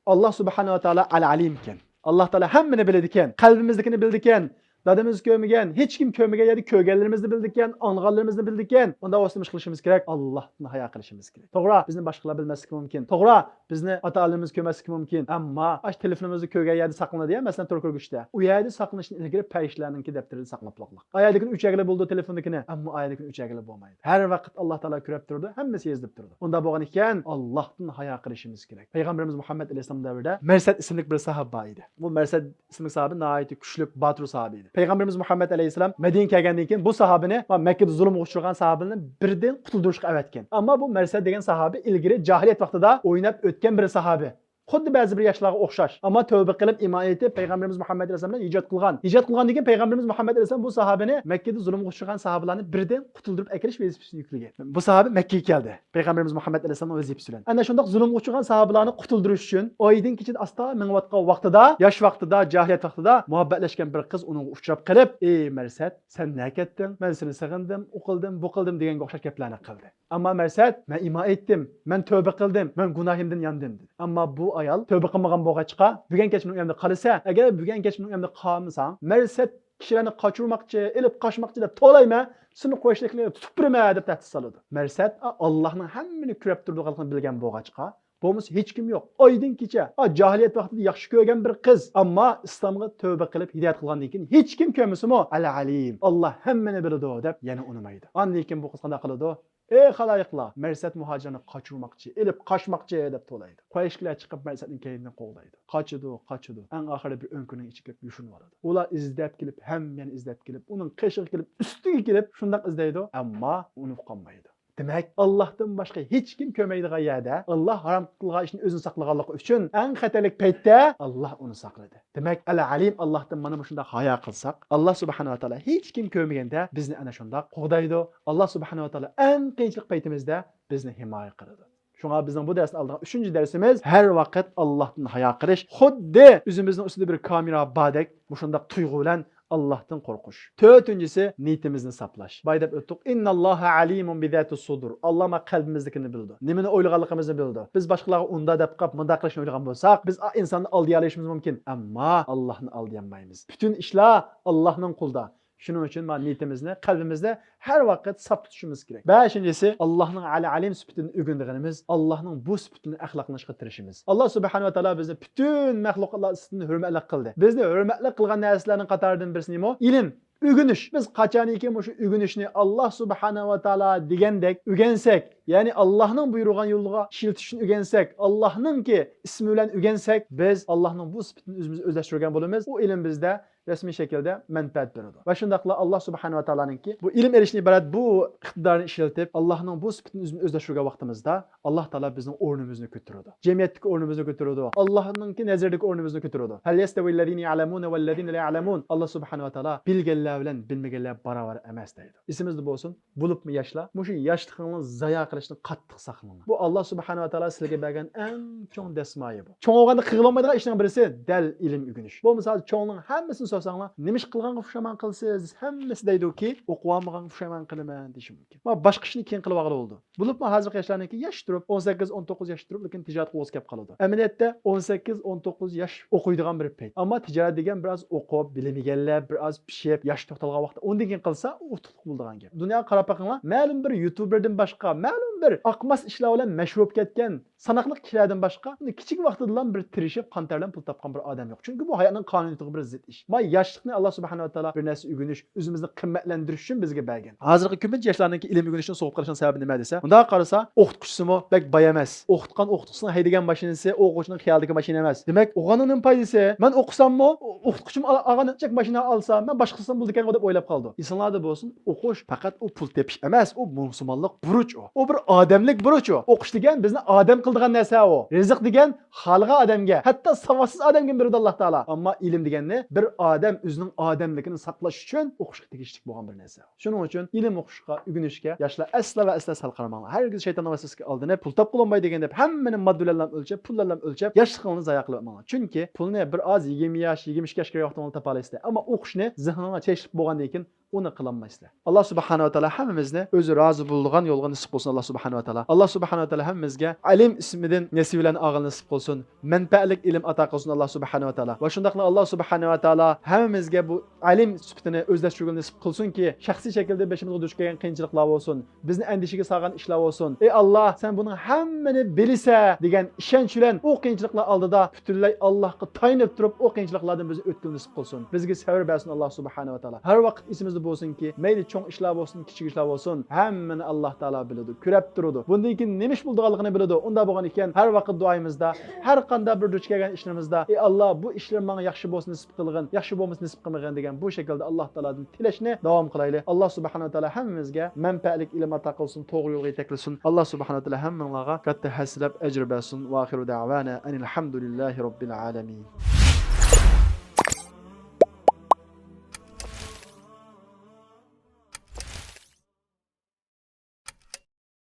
ئاللا سۇبھانەھۇ ۋە تائالا ئەل ئەلىمكەن. ئاللا تائالا ھەممىنى بىلىدىكەن، قەلبىمىزدىكىنى بىلىدىكەن، دادىمىز كۆرمىگەن، ھېچكىم كۆرمىگەن يەردە كۆرگەنلىرىمىزنى بىلىدىكەن، ئاڭلىغانلىرىمىزنى بىلىدىكەن، ئۇنداق بولسا نېمە ئىش قىلىشىمىز كېرەك؟ ئاللاھتىن ھايا قىلىشىمىز كېرەك. توغرا، بىزنى باشقىلار بىلمەسلىكى مۇمكىن. توغرا، بىزنى ئاتا-ئانىلىرىمىز كۆرمەسلىكى مۇمكىن. ئەمما ئاش تېلېفونىمىزدا كۆرگەن يەردە ساقلىنىدۇ يا، مەسىلەن، تور كۆرگۈچتە. ئۇ يەردە ساقلىنىشتىن ئىلگىرى پەرىشتىلەرنىڭكى دەپتىرىدە ساقلاپ بولغلىق. ئايەردىكىنى ئۆچۈرگىلى بولىدۇ تېلېفوندىكىنى، ئەمما ئايەردىكىنى ئۆچۈرگىلى بولمايدۇ. ھەر ۋاقىت ئاللا تائالا كۆرۈپ تۇرىدۇ، ھەممىسى يېزىلىپ تۇرىدۇ. ئۇنداق بولغان ئىكەن، ئاللاھتىن ھايا قىلىشىمىز كېرەك. پەيغەمبىرىمىز مۇھەممەد ئەلەيھىسسالام دەۋرىدە مەرسەد ئىسىملىك بىر ساھابە بار ئىدى. بۇ مەرسەد ئىسىملىك ساھابە ناھايىتى كۈچلۈك، باتۇر ساھابە ئىدى. پەيغەمبىرىمىز مۇھەممەد ئەلەيھىسسالام مەدىنىگە كەلگەندىن كېيىن بۇ ساھابىنى، مەككىدە زۇلۇمغا ئۇچرىغان ساھابىلەرنى بىردىن قۇتۇلدۇرۇشقا ئەۋەتكەن. ئەمما بۇ مەرسەد دېگەن ساھابە ئىلگىرى جاھىلىيەت ۋاقتىدا ئويناپ ئۆتكەن بىر ساھابە. خۇددى بەزى بىر ياشلارغا ئوخشاش. ئەمما تەۋبە قىلىپ، ئىمان ئېيتىپ، پەيغەمبىرىمىز مۇھەممەد ئەلەيھىسسالام بىلەن ھىجرەت قىلغان. ھىجرەت قىلغاندىن كېيىن پەيغەمبىرىمىز مۇھەممەد ئەلەيھىسسالام بۇ ساھابىنى مەككىدە زۇلۇمغا ئۇچرىغان ساھابىلارنى بىردىن قۇتۇلدۇرۇپ ئەكېلىش ۋەزىپىسىنى يۈكلىگەن. بۇ ساھابە مەككىگە كەلدى. پەيغەمبىرىمىز مۇھەممەد ئەلەيھىسسالامنىڭ ۋەزىپىسى بىلەن. ئەنە شۇنداق زۇلۇمغا ئۇچرىغان ساھابىلارنى قۇتۇلدۇرۇش ئۈچۈن ئايدىن كېچىدە ئاستا مېڭىۋاتقان ۋاقتىدا، ياش ۋاقتىدا، جاھىلىيەت ۋاقتىدا مۇھەببەتلەشكەن بىر قىز ئۇنىڭغا ئۇچراپ قېلىپ، ئى مەرسەد، سەن نەگە كەتتىڭ؟ مەن سېنى سېغىندىم، ئۇ قىلدىم، بۇ قىلدىم دېگەنگە ئوخشاش گەپلەرنى قىلدى. ئەمما مەرسەت، مەن ئىمان ئېيتتىم، مەن تەۋبە قىلدىم، مەن گۇناھىمدىن ياندىم، دېدى. ئەمما بۇ ئايال تەۋبە قىلمىغان بولغاچقا، بۈگۈن كەچ مېنىڭ ئۆيۈمدە قالىسەن، ئەگەر بۈگۈن كەچ مېنىڭ ئۆيۈمدە قالمىساڭ، مەرسەت كىشىلەرنى قاچۇرماقچى، ئېلىپ قاچماقچى دەپ توۋلايمەن، سېنى قۇرەيشلىكلەرگە تۇتۇپ بېرىمەن دەپ تەھدىت سالىدۇ. مەرسەت، ئا، ئاللاھنىڭ ھەممىنى كۆرۈپ تۇرىدىغانلىقىنى بىلگەن بولغاچقا، بولمىسا ھېچكىم يوق. ئايدىن كېچە، ئا، جاھىلىيەت ۋاقتىدا ياخشى كۆرگەن بىر قىز، ئەمما ئىسلامغا تەۋبە قىلىپ ھىدايەت قىلغاندىن كېيىن ھېچكىم كۆرمىسىمۇ، ئەل ئەلىم، ئاللا ھەممىنى بىلىدۇ دەپ يەنە ئۇنىمايدۇ. ئاندىن كېيىن بۇ قىز قانداق قىلىدۇ؟ ئەي خالايىقلار، مەرسەت مۇھاجىرنى قاچۇرماقچى، ئېلىپ قاچماقچى دەپ توۋلايدۇ. قۇرەيشلىكلەر چىقىپ مەرسەتنىڭ كەينىدىن قوغلايدۇ. قاچىدۇ، قاچىدۇ. ئەڭ ئاخىرى بىر ئۆڭكۈرنىڭ ئىچىگە كىرىپ يوشۇنۇۋالىدۇ. ئۇلار ئىزدەپ كېلىپ، ھەممە يەرنى ئىزدەپ كېلىپ، ئۇنىڭ قېشىغا كېلىپ، ئۈستىگە كېلىپ شۇنداق ئىزدەيدۇ، ئەمما ئۇنى ئۇقالمايدۇ. دېمەك، ئاللاھتىن باشقا ھېچكىم كۆرمەيدىغان يەردە، ئاللاھ ھارام قىلغان ئىشنى ئۆزىنى ساقلىغانلىقى ئۈچۈن، ئەڭ خەتەرلىك پەيتتە ئاللاھ ئۇنى ساقلىدى. دېمەك، ئەل ئەلىم، ئاللاھتىن مانا مۇشۇنداق ھايا قىلساق، ئاللاھ سۇبھانەھۇ ۋە تائالا ھېچكىم كۆرمىگەندە بىزنى ئەنە شۇنداق قوغدايدۇ. ئاللاھ سۇبھانەھۇ ۋە تائالا ئەڭ قىيىنچىلىق پەيتىمىزدە بىزنى ھىمايە قىلىدۇ. شۇڭا بىزنىڭ بۇ دەرستىن ئالىدىغان ئۈچىنچى دەرسىمىز، ھەر ۋاقىت ئاللاھتىن ھايا قىلىش، خۇددى ئۆزىمىزنىڭ ئۈستىدە بىر كامېرا باردەك، مۇشۇنداق تۇيغۇ بىلەن ئاللاھتىن قورقۇش. تۆتىنچىسى، نىيىتىمىزنى ساپلاش. بايا دەپ ئۆتتۇق، ئىنناللاھە ئەلىمۇن بىزاتىس سۇدۇر. ئاللا ما قەلبىمىزدىكىنى بىلىدۇ. نېمىنى ئويلىغانلىقىمىزنى بىلىدۇ. بىز باشقىلارغا ئۇنداق دەپ قاپ، مۇنداق قىلىشنى ئويلىغان بولساق، بىز ئا ئىنساننى ئالدىيالىشىمىز مۇمكىن، ئەمما ئاللاھنى ئالدىيالمايمىز. پۈتۈن ئىشلار ئاللاھنىڭ قولىدا. شۇنىڭ ئۈچۈن ما نىيىتىمىزنى، قەلبىمىزنى ھەر ۋاقىت ساپ تۇتۇشىمىز كېرەك. بەشىنچىسى، ئاللاھنىڭ ئەل ئەلىم سۈپىتىنى ئۆگىنىدىغىنىمىز، ئاللاھنىڭ بۇ سۈپىتىنى ئەخلاقلىنىشقا تىرىشىمىز. ئاللاھ سۇبھانەھۇ ۋە تائالا بىزنى پۈتۈن مەخلۇقلار ئۈستىدىن ھۆرمەتلىك قىلدى. بىزنى ھۆرمەتلىك قىلغان نەرسىلەرنىڭ قاتارىدىن بىرسى نېمە؟ ئىلىم، ئۆگىنىش. بىز قاچانكى مۇشۇ ئۆگىنىشنى ئاللاھ سۇبھانەھۇ ۋە تائالا دېگەندەك ئۆگەنسەك، يەنى ئاللاھنىڭ بۇيرۇغان يولىغا ئىشلىتىش ئۈچۈن ئۆگەنسەك، ئاللاھنىڭكى ئىسمى بىلەن ئۆگەنسەك، بىز ئاللاھنىڭ بۇ سۈپىتىنى ئۆزىمىزدە ئۆزلەشتۈرگەن بولىمىز. ئۇ ئىلىم بىزدە رەسمىي شەكىلدە مەنپەئەت بېرىدۇ. ۋە شۇنداقلا ئاللاھ سۇبھانەھۇ ۋە تائالانىڭكى بۇ ئىلىم ئېلىشتىن ئىبارەت بۇ ئىقتىدارنى ئىشلىتىپ، ئاللاھنىڭ بۇ سۈپىتىنى ئۆزىمىزدە ئۆزلەشتۈرگەن ۋاقتىمىزدا، ئاللاھ تائالا بىزنىڭ ئورنىمىزنى كۆتۈرىدۇ. جەمئىيەتتىكى ئورنىمىزنى كۆتۈرىدۇ. ئاللاھنىڭكى نەزىرىدىكى ئورنىمىزنى كۆتۈرىدۇ. ھەل يەستەۋىللەزىنە يەئلەمۇنە ۋەللەزىنە لا يەئلەمۇن. ئاللاھ سۇبھانەھۇ ۋە تائالا بىلگەنلەر بىلەن بىلمىگەنلەر باراۋەر ئەمەس دەيدۇ. ئېسىمىزدە بولسۇن، بولۇپمۇ ياشلار، مۇشۇ ياشلىقىڭلارنى زايا قىلىشتىن قاتتىق ساقلىنىڭلار. بۇ ئاللاھ سۇبھانەھۇ ۋە تائالا سىلەرگە بەرگەن ئەڭ چوڭ دەسمايە بۇ. چوڭ بولغاندا قىلغىلى بولمايدىغان ئىشنىڭ بىرسى دەل ئىلىم ئۆگىنىش. بولمىسا ھازىر چوڭلارنىڭ ھەممىسىنى سورىساڭلار، نېمە ئىش قىلغانغا پۇشايمان قىلىسىز؟ ھەممىسى دەيدۇكى، ئوقۇۋالمىغانغا پۇشايمان قىلىمەن دېيىشى مۇمكىن. ما باشقا ئىشنى كېيىن قىلىۋالغىلى بولىدۇ. بولۇپمۇ ھازىرقى ياشلارنىڭكى ياش تۇرۇپ، ئون سەككىز، ئون توققۇز ياش تۇرۇپ، لېكىن تىجارەتكە ئوغۇز كەپ قالىدۇ. ئەمەلىيەتتە ئون سەككىز، ئون توققۇز ياش ئوقۇيدىغان بىر پەيت. ئەمما تىجارەت دېگەن بىر ئاز ئوقۇپ، بىلىم ئىگىلەپ، بىر ئاز پىشىپ، ياش توختالغان ۋاقىتتا ئۇندىن كېيىن قىلسا، ئۇ ئۇتۇقلۇق بولىدىغان گەپ. دۇنياغا قاراپ بېقىڭلار، مەلۇم بىر يۇتۇبېردىن باشقا، مەلۇم بىر ئاقماس ئىشلار بىلەن مەشھۇر بولۇپ كەتكەن ساناقلىق كىشىلەردىن باشقا، ئۇنى كىچىك ۋاقتىدىلا بىر تىرىشىپ، قان تەر بىلەن پۇل تاپقان بىر ئادەم يوق. چۈنكى بۇ ھاياتنىڭ قانۇنىيىتىغا بىر زىت ئىش. ما ياشلىقنى ئاللا سۇبھانەھۇ ۋە تائالا بىر نەرسە ئۆگىنىش، ئۆزىمىزنى قىممەتلەندۈرۈش ئۈچۈن بىزگە بەرگەن. ھازىرقى كۆپىنچە ياشلارنىڭكى ئىلىم ئۆگىنىشنى سوغۇپ قېلىشنىڭ سەۋەبى نېمە دېسە، مۇنداق قارىسا، ئوقۇتقۇچىسىمۇ بەك باي ئەمەس. ئوقۇتقان ئوقۇتقۇچىسىنىڭ ھەيدىگەن ماشىنىسى، ئوقۇغۇچىنىڭ خىيالىدىكى ماشىنا ئەمەس. دېمەك، ئوقۇغاننىڭ نېمە پايدىسى؟ مەن ئوقۇساممۇ، ئوقۇتقۇچىم ئال-، ئالغان چەك ماشىنا ئالسا، مەن باشقىسىمۇ بولىدىكەنغۇ دەپ ئويلاپ قالىدۇ. ئىنسانلاردا بولسۇن، ئوقۇش پەقەت ئۇ پۇل تېپىش ئەمەس، ئۇ مۇسۇلمانلىق بۇرچ ئۇ. ئۇ بىر ئادەملىك بۇرچ ئۇ. ئوقۇش دېگەن بىزنى ئادەم قىلىدىغان نەرسە ئۇ. رىزىق دېگەن خالىغان ئادەمگە، ھەتتا ساۋاتسىز ئادەمگە بېرىدۇ ئاللا تائالا. ئەمما ئىلىم دېگەننى بىر ئادەم ئۆزىنىڭ ئادەملىكىنى ساقلاش ئۈچۈن ئوقۇشقا تېگىشلىك بولغان بىر نەرسە. شۇنىڭ ئۈچۈن ئىلىم ئوقۇشقا، ئۆگىنىشكە ياشلار ئەسلا ۋە ئەسلا سەل قارىماڭلار. ھەرگىز شەيتاننىڭ ۋەسۋەسىسىگە ئالدىنىپ، پۇل تاپقىلى بولماي دېگەن دەپ ھەممىنى ماددا بىلەنلا ئۆلچەپ، پۇل بىلەنلا ئۆلچەپ، ياشلىقىڭلارنى زايا قىلىۋەتمەڭلار. چۈنكى پۇلنى بىر ئاز يىگىرمە ياش، يىگىرمە ئىككى ياشقا كىرگەن ۋاقتىڭلاردا تاپالايسىلەر. ئەمما ئوقۇشنى زېھنىڭلار چەكلىك بولغاندىن كېيىن ئۇنى قىلالمايسىلەر. ئاللا سۇبھانەھۇ ۋە تائالا ھەممىمىزنى ئۆزى رازى بولىدىغان يولغا نېسىپ قىلسۇن، ئاللا سۇبھانەھۇ ۋە تائالا. ئاللا سۇبھانەھۇ ۋە تائالا ھەممىمىزگە ئەلىم ئىسمىدىن نېسىۋىلەرنى ئالغىلى نېسىپ قىلسۇن. مەنپەئەتلىك ئىلىم ئاتا قىلسۇن ئاللا سۇبھانەھۇ ۋە تائالا. ۋە شۇنداقلا ئاللا سۇبھانەھۇ ۋە تائالا ھەممىمىزگە بۇ ئەلىم سۈپىتىنى ئۆزلەشتۈرگىلى نېسىپ قىلسۇنكى، شەخسىي شەكىلدە بېشىمىزغا دۇچ كەلگەن قىيىنچىلىقلار بولسۇن، بىزنى ئەندىشىگە سالغان ئىشلار بولسۇن. ئەي ئاللا، سەن بۇنىڭ ھەممىنى بىلىسەن دېگەن ئىشەنچ بىلەن ئۇ قىيىنچىلىقلار ئالدىدا پۈتۈنلەي ئاللاغا تايىنىپ تۇرۇپ، ئۇ قىيىنچىلىقلاردىن بىزنى ئۆتكىلى نېسىپ قىلسۇن. بىزگە سەۋر بەرسۇن ئاللا سۇبھانەھۇ ۋە تائالا. ھەر ۋاقىت ئېسىمىزدە بولسۇنكى، مەيلى چوڭ ئىشلار بولسۇن، كىچىك ئىشلار بولسۇن، ھەممىنى ئاللا تائالا بىلىدۇ، كۆرەپ تۇرىدۇ. بۇندىن كېيىن نېمە ئىش بولىدىغانلىقىنى بىلىدۇ. ئۇنداق بولغان ئىكەن، ھەر ۋاقىت دۇئايىمىزدا، ھەر قانداق بىر دۇچ كەلگەن ئىشلىرىمىزدا، ئەي ئاللا، بۇ ئىشلىرىم ماڭا ياخشى بولسۇن نېسىپ قىلغىن، ياخشى بولمىسا نېسىپ قىلمىغىن دېگەن بۇ شەكىلدە ئاللا تائالادىن تىلەشنى داۋام قىلايلى. ئاللا سۇبھانەھۇ ۋە تائالا ھەممىمىزگە مەنپەئەتلىك ئىلىم ئاتا قىلسۇن، توغرا يولغا يېتەكلىسۇن. ئاللا سۇبھانەھۇ ۋە تائالا ھەممىڭلارغا كاتتا ھەسسىلەپ ئەجىر بەرسۇن. ۋە ئاخىرۇ دەۋانا ئەنىل ھەمدۇلىللاھى رەببىل ئالەمىن.